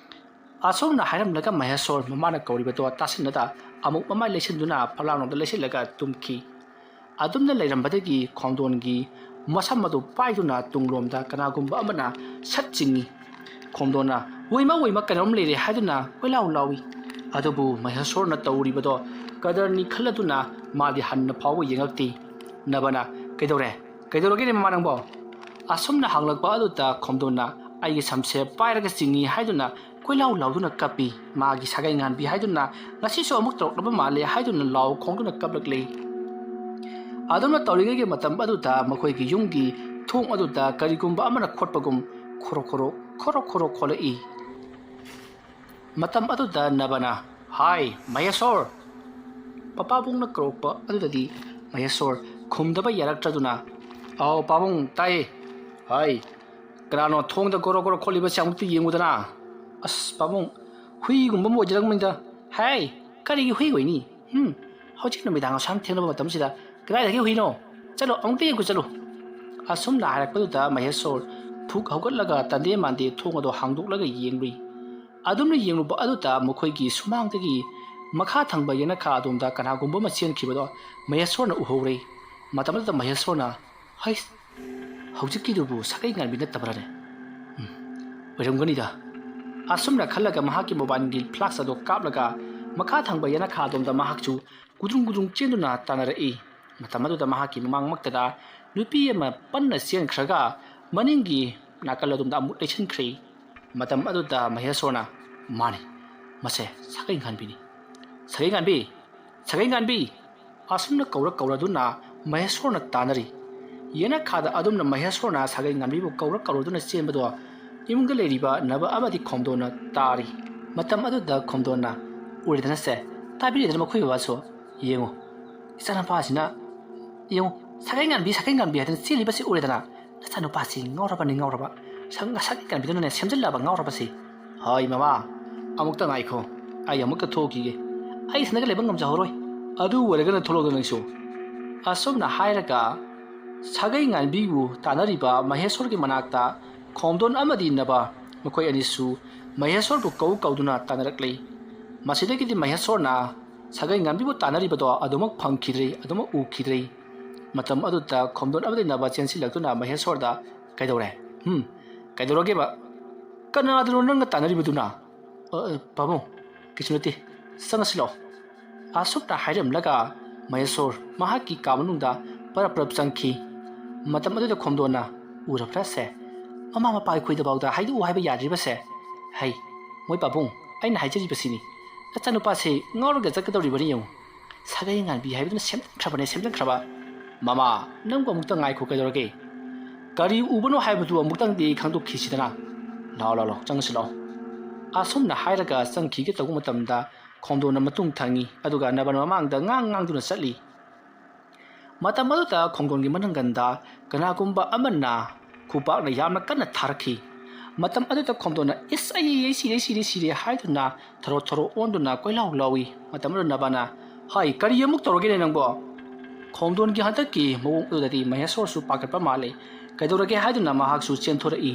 ꯑꯁꯨꯝꯅ ꯍꯥꯏꯔꯝꯂꯒ ꯃꯍꯦꯁꯣꯔ ꯃꯃꯥꯅ ꯀꯧꯔꯤꯕꯗꯣ ꯇꯥꯁꯤꯟꯅꯗ ꯑꯃꯨꯛ ꯃꯃꯥꯏ ꯂꯩꯁꯤꯟꯗꯨꯅ ꯐꯛꯂꯥꯡꯂꯣꯝꯗ ꯂꯩꯁꯤꯜꯂꯒ ꯇꯨꯝꯈꯤ꯫ ꯑꯗꯨꯝꯅ ꯂꯩꯔꯝꯕꯗꯒꯤ ꯈꯣꯝꯗꯣꯟꯒꯤ ꯃꯁꯝ ꯑꯗꯨ ꯄꯥꯏꯗꯨꯅ ꯇꯨꯡꯂꯣꯝꯗ ꯀꯅꯥꯒꯨꯝꯕ ꯑꯃꯅ ꯁꯠ ꯆꯤꯡꯏ꯫ ꯈꯣꯝꯗꯣꯟꯅ "ꯋꯣꯏꯃ, ꯋꯣꯏꯃ, ꯀꯩꯅꯣꯝ ꯂꯩꯔꯦ" ꯍꯥꯏꯗꯨꯅ ꯀꯣꯏꯂꯥꯎ ꯂꯥꯎꯏ꯫ ꯑꯗꯨꯕꯨ ꯃꯍꯦꯁꯣꯔꯅ ꯇꯧꯔꯤꯕꯗꯣ ꯀꯗꯔꯅꯤ ꯈꯜꯂꯗꯨꯅ ꯃꯥꯗꯤ ꯍꯟꯅ ꯐꯥꯎꯕ ꯌꯦꯡꯉꯛꯇꯦ꯫ ꯅꯕꯅ, "ꯀꯩꯗꯧꯔꯦ? ꯀꯩꯗꯧꯔꯒꯦꯅꯦ ꯃꯃꯥ ꯅꯪꯕꯣ?" ꯑꯁꯨꯝꯅ ꯍꯪꯂꯛꯄ ꯑꯗꯨꯗ ꯈꯣꯝꯗꯣꯟꯅ "ꯑꯩꯒꯤ ꯁꯝꯁꯦ ꯄꯥꯏꯔꯒ ꯆꯤꯡꯏ" ꯍꯥꯏꯗꯨꯅ ꯀꯣꯏꯂꯥꯎ ꯂꯥꯎꯗꯨꯅ ꯀꯞꯄꯤ꯫ ꯃꯥꯒꯤ ꯁꯥꯒꯩ ꯉꯥꯟꯕꯤ ꯍꯥꯏꯗꯨꯅ ꯉꯁꯤꯁꯨ ꯑꯃꯨꯛ ꯇꯧꯔꯛꯂꯕ ꯃꯥꯜꯂꯦ ꯍꯥꯏꯗꯨꯅ ꯂꯥꯎ ꯈꯣꯡꯗꯨꯅ ꯀꯞꯂꯛꯂꯤ꯫ ꯑꯗꯨꯝꯅ ꯇꯧꯔꯤꯉꯩꯒꯤ ꯃꯇꯝ ꯑꯗꯨꯗ ꯃꯈꯣꯏꯒꯤ ꯌꯨꯝꯒꯤ ꯊꯣꯡ ꯑꯗꯨꯗ ꯀꯔꯤꯒꯨꯝꯕ ꯑꯃꯅ ꯈꯣꯠꯄꯒꯨꯝ ꯈꯣꯔꯣ ꯈꯣꯔꯣ, ꯈꯣꯔꯣ ꯈꯣꯔꯣ ꯈꯣꯠꯂꯛꯏ꯫ ꯃꯇꯝ ꯑꯗꯨꯗ ꯅꯕꯅ, "ꯍꯥꯏ, ꯃꯍꯦꯁꯣꯔ!" ꯃꯄꯥꯕꯨꯡꯅ ꯀꯧꯔꯛꯄ ꯑꯗꯨꯗꯗꯤ ꯃꯍꯦꯁꯣꯔ ꯈꯨꯝꯗꯕ ꯌꯥꯔꯛꯇ꯭ꯔꯗꯨꯅ, "ꯑꯥꯎ ꯄꯥꯕꯨꯡ, ꯇꯥꯏꯌꯦ꯫ ꯍꯥꯏ, ꯀꯅꯥꯅꯣ ꯊꯣꯡꯗ ꯒꯣꯔꯣ ꯒꯣꯔꯣ ꯈꯣꯠꯂꯤꯕꯁꯦ ꯑꯃꯨꯛꯇ ꯌꯦꯡꯉꯨꯗꯅ?" "ꯑꯁ ꯄꯥꯕꯨꯡ, ꯍꯨꯏꯒꯨꯝꯕ ꯑꯃ ꯑꯣꯏꯖꯔꯝꯒꯅꯤꯗ꯫ ꯍꯥꯏ, ꯀꯔꯤꯒꯤ ꯍꯨꯏ ꯑꯣꯏꯅꯤ? ꯎꯝ, ꯍꯧꯖꯤꯛ ꯅꯨꯃꯤꯗꯥꯡ ꯑꯁꯨꯛ ꯊꯦꯡꯂꯕ ꯃꯇꯝꯁꯤꯗ ꯀꯗꯥꯏꯗꯒꯤ ꯍꯨꯏꯅꯣ? ꯆꯠꯂꯣ, ꯑꯃꯨꯛꯇ ꯌꯦꯡꯉꯨ ꯆꯠꯂꯨ"꯫ ꯑꯁꯨꯝꯅ ꯍꯥꯏꯔꯛꯄꯗꯨꯗ ꯃꯍꯦꯁꯣꯔ ꯐꯨꯛ ꯍꯧꯒꯠꯂꯒ ꯇꯟꯗꯦ ꯃꯥꯟꯗꯦ ꯊꯣꯡ ꯑꯗꯨ ꯍꯥꯡꯗꯣꯛꯂꯒ ꯌꯦꯡꯂꯨꯏ꯫ ꯑꯗꯨꯝꯅ ꯌꯦꯡꯂꯨꯕ ꯑꯗꯨꯗ ꯃꯈꯣꯏꯒꯤ ꯁꯨꯃꯥꯡꯗꯒꯤ ꯃꯈꯥ ꯊꯪꯕ ꯌꯦꯅꯈꯥ ꯑꯗꯣꯝꯗ ꯀꯅꯥꯒꯨꯝꯕ ꯑꯃ ꯆꯦꯟꯈꯤꯕꯗꯣ ꯃꯍꯦꯁꯣꯔꯅ ꯎꯍꯧꯔꯦ꯫ ꯃꯇꯝ ꯑꯗꯨꯗ ꯃꯍꯦꯁꯣꯔꯅ, "ꯍꯩꯁ, ꯍꯧꯖꯤꯛꯀꯤꯗꯨꯕꯨ ꯁꯥꯒꯩ ꯉꯥꯟꯕꯤ ꯅꯠꯇꯕ꯭ꯔꯅꯦ? ꯎꯝ, ꯑꯣꯏꯔꯝꯒꯅꯤꯗ"꯫ ꯑꯁꯨꯝꯅ ꯈꯜꯂꯒ ꯃꯍꯥꯛꯀꯤ ꯃꯣꯕꯥꯏꯜꯒꯤ ꯐ꯭ꯂꯥꯁ ꯑꯗꯨ ꯀꯥꯞꯂꯒ ꯃꯈꯥ ꯊꯪꯕ ꯌꯦꯅꯈꯥ ꯑꯗꯣꯝꯗ ꯃꯍꯥꯛꯁꯨ ꯒꯨꯗ꯭ꯔꯨꯡ ꯒꯨꯗ꯭ꯔꯨꯡ ꯆꯦꯟꯗꯨꯅ ꯇꯥꯟꯅꯔꯛꯏ꯫ ꯃꯇꯝ ꯑꯗꯨꯗ ꯃꯍꯥꯛꯀꯤ ꯃꯃꯥꯡꯃꯛꯇꯗ ꯅꯨꯄꯤ ꯑꯃ ꯄꯟꯅ ꯆꯦꯟꯈ꯭ꯔꯒ ꯃꯅꯤꯡꯒꯤ ꯅꯥꯀꯜ ꯑꯗꯣꯝꯗ ꯑꯃꯨꯛ ꯂꯩꯁꯤꯟꯈ꯭ꯔꯦ꯫ ꯃꯇꯝ ꯑꯗꯨꯗ ꯃꯍꯦꯁꯣꯔꯅ, "ꯃꯥꯅꯤ, ꯃꯁꯦ ꯁꯥꯒꯩ ꯉꯥꯟꯕꯤꯅꯤ꯫ ꯁꯥꯒꯩ ꯉꯥꯟꯕꯤ! ꯁꯥꯒꯩ ꯉꯥꯟꯕꯤ!" ꯑꯁꯨꯝꯅ ꯀꯧꯔ ꯀꯧꯔꯗꯨꯅ ꯃꯍꯦꯁꯣꯔꯅ ꯇꯥꯟꯅꯔꯤ꯫ ꯌꯦꯅꯈꯥꯗ ꯑꯗꯨꯝꯅ ꯃꯍꯦꯁꯣꯔꯅ ꯁꯥꯒꯩ ꯉꯥꯟꯕꯤꯕꯨ ꯀꯧꯔ ꯀꯧꯔꯗꯨꯅ ꯆꯦꯟꯕꯗꯣ ꯏꯃꯨꯡꯗ ꯂꯩꯔꯤꯕ ꯅꯕ ꯑꯃꯗꯤ ꯈꯣꯝꯗꯣꯟꯅ ꯇꯥꯔꯤ꯫ ꯃꯇꯝ ꯑꯗꯨꯗ ꯈꯣꯝꯗꯣꯟꯅ, "ꯎꯔꯦꯗꯅꯁꯦ, ꯇꯥꯕꯤꯔꯦꯗꯅ ꯃꯈꯣꯏ ꯕꯕꯥꯁꯨ꯫ ꯌꯦꯡꯉꯨ, ꯏꯆꯥꯅꯨꯄꯥꯁꯤꯅ, ꯌꯦꯡꯉꯨ, ꯁꯥꯒꯩ ꯉꯥꯟꯕꯤ, ꯁꯥꯒꯩ ꯉꯥꯟꯕꯤ ꯍꯥꯏꯗꯅ ꯆꯦꯜꯂꯤꯕꯁꯤ ꯎꯔꯦꯗꯅ꯫ ꯅꯆꯥꯅꯨꯄꯥꯁꯤ ꯉꯥꯎꯔꯕꯅꯤ, ꯉꯥꯎꯔꯕ꯫ ꯁꯪ-, ꯁꯥꯒꯩ ꯉꯥꯟꯕꯤꯗꯨꯅꯅꯦ ꯁꯦꯝꯖꯤꯜꯂꯕ ꯉꯥꯎꯔꯕꯁꯤ꯫ ꯍꯣꯏ, ꯃꯃꯥ, ꯑꯃꯨꯛꯇ ꯉꯥꯏꯈꯣ꯫ ꯑꯩ ꯑꯃꯨꯛꯇ ꯊꯣꯛꯈꯤꯒꯦ꯫ ꯑꯩ ꯏꯊꯟꯗꯒ ꯂꯩꯕ ꯉꯝꯖꯍꯧꯔꯣꯏ꯫ ꯑꯗꯨ ꯑꯣꯏꯔꯒꯅ ꯊꯣꯛꯂꯛꯑꯣꯗ ꯅꯪꯁꯨ"꯫ ꯑꯁꯨꯝꯅ ꯍꯥꯏꯔꯒ ꯁꯥꯒꯩ ꯉꯥꯟꯕꯤꯕꯨ ꯇꯥꯟꯅꯔꯤꯕ ꯃꯍꯦꯁꯣꯔꯒꯤ ꯃꯅꯥꯛꯇ ꯈꯣꯝꯗꯣꯟ ꯑꯃꯗꯤ ꯅꯕ, ꯃꯈꯣꯏ ꯑꯅꯤꯁꯨ ꯃꯍꯦꯁꯣꯔꯕꯨ ꯀꯧ ꯀꯧꯗꯨꯅ ꯇꯥꯟꯅꯔꯛꯂꯤ꯫ ꯃꯁꯤꯗꯒꯤꯗꯤ ꯃꯍꯦꯁꯣꯔꯅ ꯁꯥꯒꯩ ꯉꯥꯟꯕꯤꯕꯨ ꯇꯥꯟꯅꯔꯤꯕꯗꯣ ꯑꯗꯨꯃꯛ ꯐꯪꯈꯤꯗ꯭ꯔꯦ, ꯑꯗꯨꯃꯛ ꯎꯈꯤꯗ꯭ꯔꯦ꯫ ꯃꯇꯝ ꯑꯗꯨꯗ ꯈꯣꯝꯗꯣꯟ ꯑꯃꯗꯤ ꯅꯕ ꯆꯦꯟꯁꯤꯜꯂꯛꯇꯨꯅ ꯃꯍꯦꯁꯣꯔꯗ, "ꯀꯩꯗꯧꯔꯦ? ꯍꯨꯝ, ꯀꯩꯗꯧꯔꯒꯦꯕ? ꯀꯅꯥꯗꯅꯣ ꯅꯪꯅ ꯇꯥꯟꯅꯔꯤꯕꯗꯨꯅ?" "ꯑ, ꯑ, ꯄꯥꯕꯨꯡ, ꯀꯩꯁꯨ ꯅꯠꯇꯦ, ꯆꯪꯉꯁꯤ ꯂꯥꯛꯑꯣ"꯫ ꯑꯁꯨꯝꯅ ꯍꯥꯏꯔꯝꯂꯒ ꯃꯍꯦꯁꯣꯔ ꯃꯍꯥꯛꯀꯤ ꯀꯥ ꯃꯅꯨꯡꯗ ꯄꯔꯞ ꯄꯔꯞ ꯆꯪꯈꯤ꯫ ꯃꯇꯝ ꯑꯗꯨꯗ ꯈꯣꯝꯗꯣꯟꯅ, "ꯎꯔꯕ꯭ꯔꯥ ꯁꯦ? ꯃꯃꯥ ꯃꯄꯥ ꯑꯩꯈꯣꯏꯗꯐꯥꯎꯗ ꯍꯥꯏꯗꯣꯛꯎ ꯍꯥꯏꯕ ꯌꯥꯗ꯭ꯔꯤꯕꯁꯦ꯫ ꯍꯩ, ꯃꯣꯏ ꯄꯥꯕꯨꯡ, ꯑꯩꯅ ꯍꯥꯏꯖꯔꯤꯕꯁꯤꯅꯤ꯫ ꯅꯆꯥꯅꯨꯄꯥꯁꯦ ꯉꯥꯎꯔꯒ ꯆꯠꯀꯗꯧꯔꯤꯕꯅꯤ ꯌꯦꯡꯉꯨ꯫ ꯁꯥꯒꯩ ꯉꯥꯟꯕꯤ ꯍꯥꯏꯕꯗꯨꯅ ꯁꯦꯝꯖꯤꯟꯈ꯭ꯔꯕꯅꯦ, ꯁꯦꯝꯖꯤꯟꯈ꯭ꯔꯕ"꯫ "ꯃꯃꯥ, ꯅꯪꯕꯨ ꯑꯃꯨꯛꯇ ꯉꯥꯏꯈꯣ, ꯀꯩꯗꯧꯔꯒꯦ? ꯀꯔꯤ ꯎꯕꯅꯣ ꯍꯥꯏꯕꯗꯨ ꯑꯃꯨꯛꯇꯪꯗꯤ ꯈꯪꯗꯣꯛꯈꯤꯁꯤꯗꯅ꯫ ꯂꯥꯛꯑꯣ, ꯂꯥꯛꯑꯣ, ꯂꯥꯛꯑꯣ, ꯆꯪꯉꯁꯤ ꯂꯥꯛꯑꯣ"꯫ ꯑꯁꯨꯝꯅ ꯍꯥꯏꯔꯒ ꯆꯪꯈꯤꯒꯦ ꯇꯧꯕ ꯃꯇꯝꯗ ꯈꯣꯝꯗꯣꯟꯅ ꯃꯇꯨꯡ ꯊꯪꯉꯤ, ꯑꯗꯨꯒ ꯅꯕꯅ ꯃꯃꯥꯡꯗ ꯉꯥꯡ ꯉꯥꯡꯗꯨꯅ ꯆꯠꯂꯤ꯫ ꯃꯇꯝ ꯑꯗꯨꯗ ꯈꯣꯝꯗꯣꯟꯒꯤ ꯃꯅꯪꯒꯟꯗ ꯀꯅꯥꯒꯨꯝꯕ ꯑꯃꯅ ꯈꯨꯕꯥꯛꯅ ꯌꯥꯝꯅ ꯀꯟꯅ ꯊꯥꯔꯛꯈꯤ꯫ ꯃꯇꯝ ꯑꯗꯨꯗ ꯈꯣꯝꯗꯣꯟꯅ, "ꯏꯁ, ꯑꯩ, ꯑꯩ ꯁꯤꯔꯦ, ꯁꯤꯔꯦ, ꯁꯤꯔꯦ" ꯍꯥꯏꯗꯨꯅ ꯊꯔꯣ ꯊꯔꯣ ꯑꯣꯟꯗꯨꯅ ꯀꯣꯏꯂꯥꯎ ꯂꯥꯎꯏ꯫ ꯃꯇꯝ ꯑꯗꯨꯗ ꯅꯕꯅ, "ꯍꯥꯏ, ꯀꯔꯤ ꯑꯃꯨꯛ ꯇꯧꯔꯒꯦꯅꯦ ꯅꯪꯕꯣ?" ꯈꯣꯝꯗꯣꯟꯒꯤ ꯍꯟꯗꯛꯀꯤ ꯃꯑꯣꯡ ꯑꯗꯨꯗꯗꯤ ꯃꯍꯦꯁꯣꯔꯁꯨ ꯄꯥꯈꯠꯄ ꯃꯥꯜꯂꯦ꯫ ꯀꯩꯗꯧꯔꯒꯦ ꯍꯥꯏꯗꯨꯅ ꯃꯍꯥꯛꯁꯨ ꯆꯦꯟꯊꯣꯔꯛꯏ꯫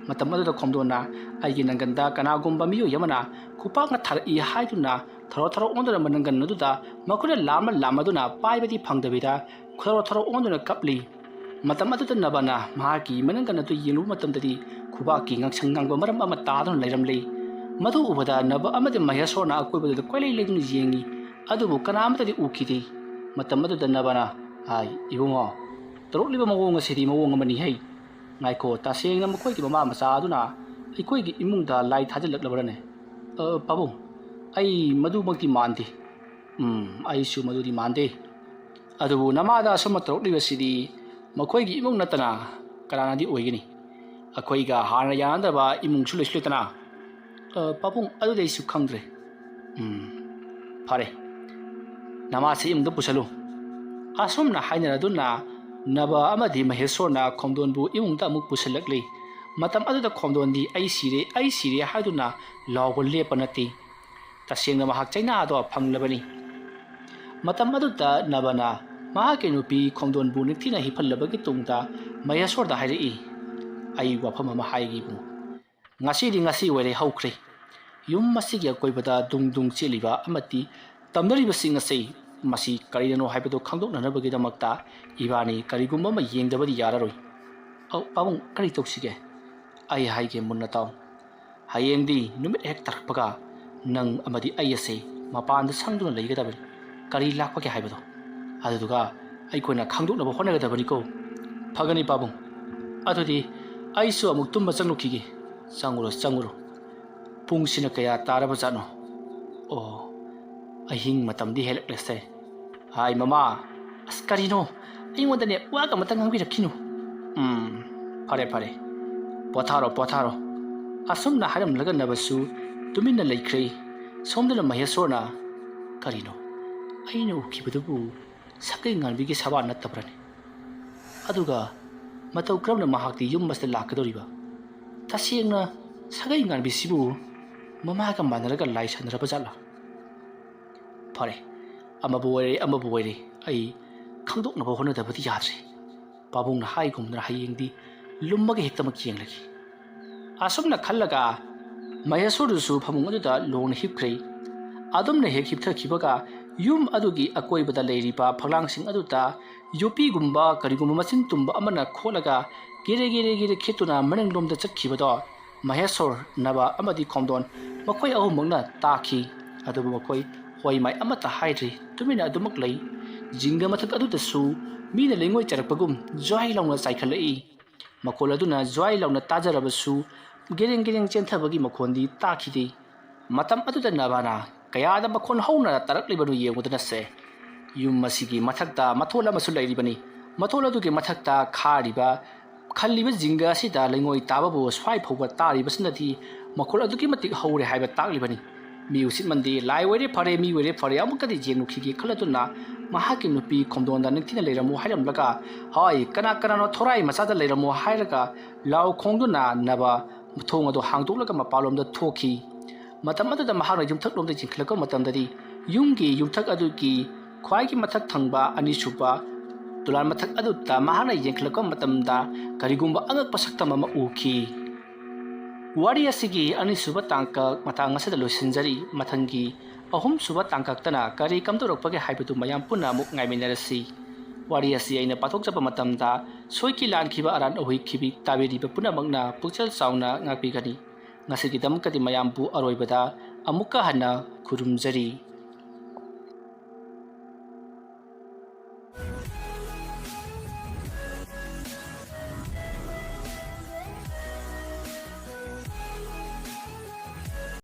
ꯃꯇꯝ ꯑꯗꯨꯗ ꯈꯣꯝꯗꯣꯟꯅ ꯑꯩꯒꯤ ꯅꯪꯒꯟꯗ ꯀꯅꯥꯒꯨꯝꯕ ꯃꯤꯑꯣꯏ ꯑꯃꯅ ꯈꯨꯄꯥꯛꯅ ꯊꯥꯔꯛꯏ ꯍꯥꯏꯗꯨꯅ ꯊꯔꯣ ꯊꯔꯣ ꯑꯣꯟꯗꯨꯅ ꯃꯅꯪꯒꯟ ꯑꯗꯨꯗ ꯃꯈꯨꯠꯅ ꯂꯥꯝꯃ ꯂꯥꯝꯃꯗꯨꯅ ꯄꯥꯏꯕꯗꯤ ꯐꯪꯗꯕꯤꯗ ꯊꯔꯣ ꯊꯔꯣ ꯑꯣꯟꯗꯨꯅ ꯀꯞꯂꯤ꯫ ꯃꯇꯝ ꯑꯗꯨꯗ ꯅꯕꯅ ꯃꯍꯥꯛꯀꯤ ꯃꯅꯪꯒꯟ ꯑꯗꯨ ꯌꯦꯡꯂꯨꯕ ꯃꯇꯝꯗꯗꯤ ꯈꯨꯕꯥꯛꯀꯤ ꯉꯥꯡꯁꯪ ꯉꯥꯡꯕ ꯃꯔꯝ ꯑꯃ ꯇꯥꯗꯨꯅ ꯂꯩꯔꯝꯂꯤ꯫ ꯃꯗꯨ ꯎꯕꯗ ꯅꯕ ꯑꯃꯗꯤ ꯃꯍꯦꯁꯣꯔꯅ ꯑꯀꯣꯏꯕꯗꯨꯗ ꯀꯣꯏꯂꯩ ꯂꯩꯗꯨꯅ ꯌꯦꯡꯉꯤ꯫ ꯑꯗꯨꯕꯨ ꯀꯅꯥ ꯑꯃꯠꯇꯗꯤ ꯎꯈꯤꯗꯦ꯫ ꯃꯇꯝ ꯑꯗꯨꯗ ꯅꯕꯅ, "ꯍꯥꯏ ꯏꯕꯨꯡꯉꯣ, ꯇꯧꯔꯛꯂꯤꯕ ꯃꯑꯣꯡ ꯑꯁꯤꯗꯤ ꯃꯑꯣꯡ ꯑꯃꯅꯤ ꯍꯩ꯫ ꯉꯥꯏꯈꯣ, ꯇꯁꯦꯡꯅ ꯃꯈꯣꯏꯒꯤ ꯃꯃꯥ ꯃꯆꯥ ꯑꯗꯨꯅ ꯑꯩꯈꯣꯏꯒꯤ ꯏꯃꯨꯡꯗ ꯂꯥꯏ ꯊꯥꯖꯤꯜꯂꯛꯂꯕ꯭ꯔꯅꯦ?" "ꯑ, ꯄꯥꯕꯨꯡ, ꯑꯩ ꯃꯗꯨꯃꯛꯇꯤ ꯃꯥꯟꯗꯦ꯫" "ꯎꯝ, ꯑꯩꯁꯨ ꯃꯗꯨꯗꯤ ꯃꯥꯟꯗꯦ꯫ ꯑꯗꯨꯕꯨ ꯅꯃꯥꯗ ꯑꯁꯨꯝꯅ ꯇꯧꯔꯛꯂꯤꯕꯁꯤꯗꯤ ꯃꯈꯣꯏꯒꯤ ꯏꯃꯨꯡ ꯅꯠꯇꯅ ꯀꯅꯥꯅꯗꯤ ꯑꯣꯏꯒꯅꯤ? ꯑꯩꯈꯣꯏꯒ ꯍꯥꯟꯅ ꯌꯥꯅꯗꯕ ꯏꯃꯨꯡꯁꯨ ꯂꯩꯁꯨ ꯂꯩꯇꯅ꯫" "ꯑ, ꯄꯥꯕꯨꯡ, ꯑꯗꯨꯗꯤ ꯑꯩꯁꯨ ꯈꯪꯗ꯭ꯔꯦ꯫" "ꯎꯝ, ꯐꯔꯦ, ꯅꯃꯥꯁꯦ ꯏꯃꯨꯡꯗ ꯄꯨꯁꯜꯂꯨ꯫" ꯑꯁꯨꯝꯅ ꯍꯥꯏꯅꯔꯗꯨꯅ ꯅꯕ ꯑꯃꯗꯤ ꯃꯍꯦꯁꯣꯔꯅ ꯈꯣꯝꯗꯣꯟꯕꯨ ꯏꯃꯨꯡꯗ ꯑꯃꯨꯛ ꯄꯨꯁꯤꯜꯂꯛꯂꯤ꯫ ꯃꯇꯝ ꯑꯗꯨꯗ ꯈꯣꯝꯗꯣꯟꯗꯤ "ꯑꯩ ꯁꯤꯔꯦ, ꯑꯩ ꯁꯤꯔꯦ" ꯍꯥꯏꯗꯨꯅ ꯂꯥꯎꯕ ꯂꯦꯞꯄ ꯅꯠꯇꯦ꯫ ꯇꯁꯦꯡꯅ ꯃꯍꯥꯛ ꯆꯩꯅꯥꯗꯣ ꯐꯪꯂꯕꯅꯤ꯫ ꯃꯇꯝ ꯑꯗꯨꯗ ꯅꯕꯅ ꯃꯍꯥꯛꯀꯤ ꯅꯨꯄꯤ ꯈꯣꯝꯗꯣꯟꯕꯨ ꯅꯤꯡꯊꯤꯅ ꯍꯤꯞꯍꯜꯂꯕꯒꯤ ꯇꯨꯡꯗ ꯃꯍꯦꯁꯣꯔꯗ ꯍꯥꯏꯔꯛꯏ, "ꯑꯩ ꯋꯥꯐꯝ ꯑꯃ ꯍꯥꯏꯒꯦ ꯏꯕꯨꯡꯉꯣ꯫ ꯉꯁꯤꯗꯤ ꯉꯁꯤ ꯑꯣꯏꯔꯦ, ꯍꯧꯈ꯭ꯔꯦ꯫ ꯌꯨꯝ ꯑꯁꯤꯒꯤ ꯑꯀꯣꯏꯕꯗ ꯗꯨꯡ ꯗꯨꯡ ꯆꯦꯜꯂꯤꯕ ꯑꯃꯗꯤ ꯇꯝꯅꯔꯤꯕꯁꯤꯡ ꯑꯁꯤ ꯃꯁꯤ ꯀꯔꯤꯅꯅꯣ ꯍꯥꯏꯕꯗꯨ ꯈꯪꯗꯣꯛꯅꯅꯕꯒꯤꯗꯃꯛꯇ ꯏꯕꯥꯅꯤ ꯀꯔꯤꯒꯨꯝꯕ ꯑꯃ ꯌꯦꯡꯗꯕꯗꯤ ꯌꯥꯔꯔꯣꯏ꯫" "ꯑꯧ, ꯄꯥꯕꯨꯡ, ꯀꯔꯤ ꯇꯧꯁꯤꯒꯦ?" "ꯑꯩ ꯍꯥꯏꯒꯦ ꯃꯨꯟꯅ ꯇꯥꯎ꯫ ꯍꯌꯦꯡꯗꯤ ꯅꯨꯃꯤꯠ ꯍꯦꯛ ꯇꯥꯔꯛꯄꯒ ꯅꯪ ꯑꯃꯗꯤ ꯑꯩ ꯑꯁꯦ ꯃꯄꯥꯟꯗ ꯁꯪꯗꯨꯅ ꯂꯩꯒꯗꯕꯅꯤ꯫ ꯀꯔꯤ ꯂꯥꯛꯄꯒꯦ ꯍꯥꯏꯕꯗꯣ꯫ ꯑꯗꯨꯗꯨꯒ ꯑꯩꯈꯣꯏꯅ ꯈꯪꯗꯣꯛꯅꯕ ꯍꯣꯠꯅꯒꯗꯕꯅꯤꯀꯣ꯫" "ꯐꯒꯅꯤ ꯄꯥꯕꯨꯡ꯫ ꯑꯗꯨꯗꯤ ꯑꯩꯁꯨ ꯑꯃꯨꯛ ꯇꯨꯝꯕ ꯆꯪꯂꯨꯈꯤꯒꯦ꯫" "ꯆꯪꯉꯨꯔꯣ, ꯆꯪꯉꯨꯔꯣ꯫ ꯄꯨꯡꯁꯤꯅ ꯀꯌꯥ ꯇꯥꯔꯕꯖꯥꯠꯅꯣ? ꯑꯣ, ꯑꯍꯤꯡ ꯃꯇꯝꯗꯤ ꯍꯦꯜꯂꯛꯂꯦꯁꯦ꯫ ꯍꯥꯏ ꯃꯃꯥ, ꯑꯁ ꯀꯔꯤꯅꯣ? ꯑꯩꯉꯣꯟꯗꯅꯦ ꯋꯥꯒ ꯑꯃꯇ ꯉꯥꯡꯕꯤꯔꯛꯈꯤꯅꯨ꯫ ꯎꯝ, ꯐꯔꯦ, ꯐꯔꯦ꯫ ꯄꯣꯊꯥꯔꯣ, ꯄꯣꯊꯥꯔꯣ꯫" ꯑꯁꯨꯝꯅ ꯍꯥꯏꯔꯝꯂꯒ ꯅꯕꯁꯨ ꯇꯨꯃꯤꯟꯅ ꯂꯩꯈ꯭ꯔꯦ꯫ ꯁꯣꯝꯗꯅ ꯃꯍꯦꯁꯣꯔꯅ, "ꯀꯔꯤꯅꯣ? ꯑꯩꯅ ꯎꯈꯤꯕꯗꯨꯕꯨ ꯁꯥꯒꯩ ꯉꯥꯟꯕꯤꯒꯤ ꯁꯕꯥꯟ ꯅꯠꯇꯕ꯭ꯔꯅꯦ? ꯑꯗꯨꯒ ꯃꯇꯧ ꯀꯔꯝꯅ ꯃꯍꯥꯛꯇꯤ ꯌꯨꯝ ꯑꯁꯤꯗ ꯂꯥꯛꯀꯗꯧꯔꯤꯕ? ꯇꯁꯦꯡꯅ ꯁꯥꯒꯩ ꯉꯥꯟꯕꯤꯁꯤꯕꯨ ꯃꯃꯥꯒ ꯃꯥꯟꯅꯔꯒ ꯂꯥꯏ ꯁꯥꯟꯅꯔꯕ ꯖꯥꯠꯂꯥ? ꯐꯔꯦ, ꯑꯃꯕꯨ ꯑꯣꯏꯔꯦ, ꯑꯃꯕꯨ ꯑꯣꯏꯔꯦ, ꯑꯩ ꯈꯪꯗꯣꯛꯅꯕ ꯍꯣꯠꯅꯗꯕꯗꯤ ꯌꯥꯗ꯭ꯔꯦ꯫" ꯄꯥꯕꯨꯡꯅ ꯍꯥꯏꯒꯨꯝꯗꯅ ꯍꯌꯦꯡꯗꯤ ꯂꯨꯝꯃꯒ ꯍꯦꯛꯇꯃꯛ ꯌꯦꯡꯂꯒꯦ꯫ ꯑꯁꯨꯝꯅ ꯈꯜꯂꯒ ꯃꯍꯦꯁꯣꯔꯗꯨꯁꯨ ꯐꯃꯨꯡ ꯑꯗꯨꯗ ꯂꯣꯡꯅ ꯍꯤꯞꯈ꯭ꯔꯦ꯫ ꯑꯗꯨꯝꯅ ꯍꯦꯛ ꯍꯤꯞꯊꯈꯤꯕꯒ ꯌꯨꯝ ꯑꯗꯨꯒꯤ ꯑꯀꯣꯏꯕꯗ ꯂꯩꯔꯤꯕ ꯐꯛꯂꯥꯡꯁꯤꯡ ꯑꯗꯨꯗ ꯌꯣꯄꯤꯒꯨꯝꯕ ꯀꯔꯤꯒꯨꯝꯕ ꯃꯆꯤꯟ ꯇꯨꯝꯕ ꯑꯃꯅ ꯈꯣꯠꯂꯒ ꯒꯦꯔꯦ ꯒꯦꯔꯦ ꯒꯦꯔꯦ ꯈꯦꯠꯇꯨꯅ ꯃꯅꯤꯡꯂꯣꯝꯗ ꯆꯠꯈꯤꯕꯗꯣ ꯃꯍꯦꯁꯣꯔ, ꯅꯕ ꯑꯃꯗꯤ ꯈꯣꯝꯗꯣꯟ ꯃꯈꯣꯏ ꯑꯍꯨꯝꯃꯛꯅ ꯇꯥꯈꯤ꯫ ꯑꯗꯨꯕꯨ ꯃꯈꯣꯏ ꯍꯣꯏ ꯃꯥꯏ ꯑꯃꯠꯇ ꯍꯥꯏꯗ꯭ꯔꯤ, ꯇꯨꯃꯤꯟꯅ ꯑꯗꯨꯃꯛ ꯂꯩ꯫ ꯖꯤꯡꯒ ꯃꯊꯛ ꯑꯗꯨꯗꯁꯨ ꯃꯤꯅ ꯂꯩꯉꯣꯏ ꯆꯥꯏꯔꯛꯄꯒꯨꯝ ꯖ꯭ꯋꯥꯏ ꯂꯥꯎꯅ ꯆꯥꯏꯈꯠꯂꯛꯏ꯫ ꯃꯈꯣꯜ ꯑꯗꯨꯅ ꯖ꯭ꯋꯥꯏ ꯂꯥꯎꯅ ꯇꯥꯖꯔꯕꯁꯨ ꯒꯦꯔꯦꯡ ꯒꯦꯔꯦꯡ ꯆꯦꯟꯊꯕꯒꯤ ꯃꯈꯣꯟꯗꯤ ꯇꯥꯈꯤꯗꯦ꯫ ꯃꯇꯝ ꯑꯗꯨꯗ ꯅꯕꯥꯅ ꯀꯌꯥꯗ ꯃꯈꯣꯟ ꯍꯧꯅ ꯇꯥꯔꯛꯂꯤꯕꯅꯣ ꯌꯦꯡꯉꯨꯗꯅꯁꯦ꯫ ꯌꯨꯝ ꯑꯁꯤꯒꯤ ꯃꯊꯛꯇ ꯃꯊꯣꯜ ꯑꯃꯁꯨ ꯂꯩꯔꯤꯕꯅꯤ꯫ ꯃꯊꯣꯜ ꯑꯗꯨꯒꯤ ꯃꯊꯛꯇ ꯈꯥꯔꯤꯕ, ꯈꯜꯂꯤꯕ ꯖꯤꯡꯒ ꯑꯁꯤꯗ ꯂꯩꯉꯣꯏ ꯇꯥꯕꯕꯨ ꯁ꯭ꯋꯥꯏ ꯐꯥꯎꯕ ꯇꯥꯔꯤꯕꯁꯤꯅꯗꯤ ꯃꯈꯣꯜ ꯑꯗꯨꯛꯀꯤ ꯃꯇꯤꯛ ꯍꯧꯔꯦ ꯍꯥꯏꯕ ꯇꯥꯛꯂꯤꯕꯅꯤ꯫ ꯃꯤ ꯎꯁꯤꯠꯃꯟꯗꯦ, ꯂꯥꯏ ꯑꯣꯏꯔꯦ ꯐꯔꯦ, ꯃꯤ ꯑꯣꯏꯔꯦ ꯐꯔꯦ, ꯑꯃꯨꯛꯀꯗꯤ ꯌꯦꯡꯂꯨꯈꯤꯒꯦ ꯈꯜꯂꯗꯨꯅ ꯃꯍꯥꯛꯀꯤ ꯅꯨꯄꯤ ꯈꯣꯝꯗꯣꯟꯗ ꯅꯤꯡꯊꯤꯅ ꯂꯩꯔꯝꯃꯨ ꯍꯥꯏꯔꯝꯂꯒ, ꯍꯣꯏ, ꯀꯅꯥ ꯀꯅꯥꯅꯣ ꯊꯣꯔꯥꯏ ꯃꯆꯥꯗ ꯂꯩꯔꯝꯃꯣ ꯍꯥꯏꯔꯒ ꯂꯥꯎ ꯈꯣꯡꯗꯨꯅ ꯅꯕ ꯊꯣꯡ ꯑꯗꯨ ꯍꯥꯡꯗꯣꯛꯂꯒ ꯃꯄꯥꯟꯂꯣꯝꯗ ꯊꯣꯛꯈꯤ꯫ ꯃꯇꯝ ꯑꯗꯨꯗ ꯃꯍꯥꯛꯅ ꯌꯨꯝꯊꯛꯂꯣꯝꯗ ꯌꯦꯡꯈꯠꯂꯛꯄ ꯃꯇꯝꯗꯗꯤ ꯌꯨꯝꯒꯤ ꯌꯨꯝꯊꯛ ꯑꯗꯨꯒꯤ ꯈ꯭ꯋꯥꯏꯒꯤ ꯃꯊꯛ ꯊꯪꯕ ꯑꯅꯤꯁꯨꯕ ꯗꯣꯂꯥꯟ ꯃꯊꯛ ꯑꯗꯨꯗ ꯃꯍꯥꯛꯅ ꯌꯦꯡꯈꯠꯂꯛꯄ ꯃꯇꯝꯗ ꯀꯔꯤꯒꯨꯝꯕ ꯑꯉꯛꯄ ꯁꯛꯇꯝ ꯑꯃ ꯎꯈꯤ꯫ ꯋꯥꯔꯤ ꯑꯁꯤꯒꯤ ꯑꯅꯤꯁꯨꯕ ꯇꯥꯡꯀꯛ ꯃꯇꯥꯡ ꯑꯁꯤꯗ ꯂꯣꯏꯁꯤꯟꯖꯔꯤ꯫ ꯃꯊꯪꯒꯤ ꯑꯍꯨꯝꯁꯨꯕ ꯇꯥꯡꯀꯛꯇꯅ ꯀꯔꯤ ꯀꯝꯗꯧꯔꯛꯄꯒꯦ ꯍꯥꯏꯕꯗꯨ ꯃꯌꯥꯝ ꯄꯨꯟꯅ ꯑꯃꯨꯛ ꯉꯥꯏꯃꯤꯟꯅꯔꯁꯤ꯫ ꯋꯥꯔꯤ ꯑꯁꯤ ꯑꯩꯅ ꯄꯥꯊꯣꯛꯆꯕ ꯃꯇꯝꯗ ꯁꯣꯏꯈꯤ ꯂꯥꯟꯈꯤꯕ ꯑꯔꯥꯟ ꯑꯍꯣꯏꯈꯤꯕꯤ ꯇꯥꯕꯤꯔꯤꯕ ꯄꯨꯝꯅꯃꯛꯅ ꯄꯨꯛꯆꯦꯜ ꯆꯥꯎꯅ ꯉꯥꯛꯄꯤꯒꯅꯤ꯫ ꯉꯁꯤꯒꯤꯗꯃꯛꯇꯗꯤ ꯃꯌꯥꯝꯕꯨ ꯑꯔꯣꯏꯕꯗ ꯑꯃꯨꯛꯀ ꯍꯟꯅ ꯈꯨꯔꯨꯝꯖꯔꯤ꯫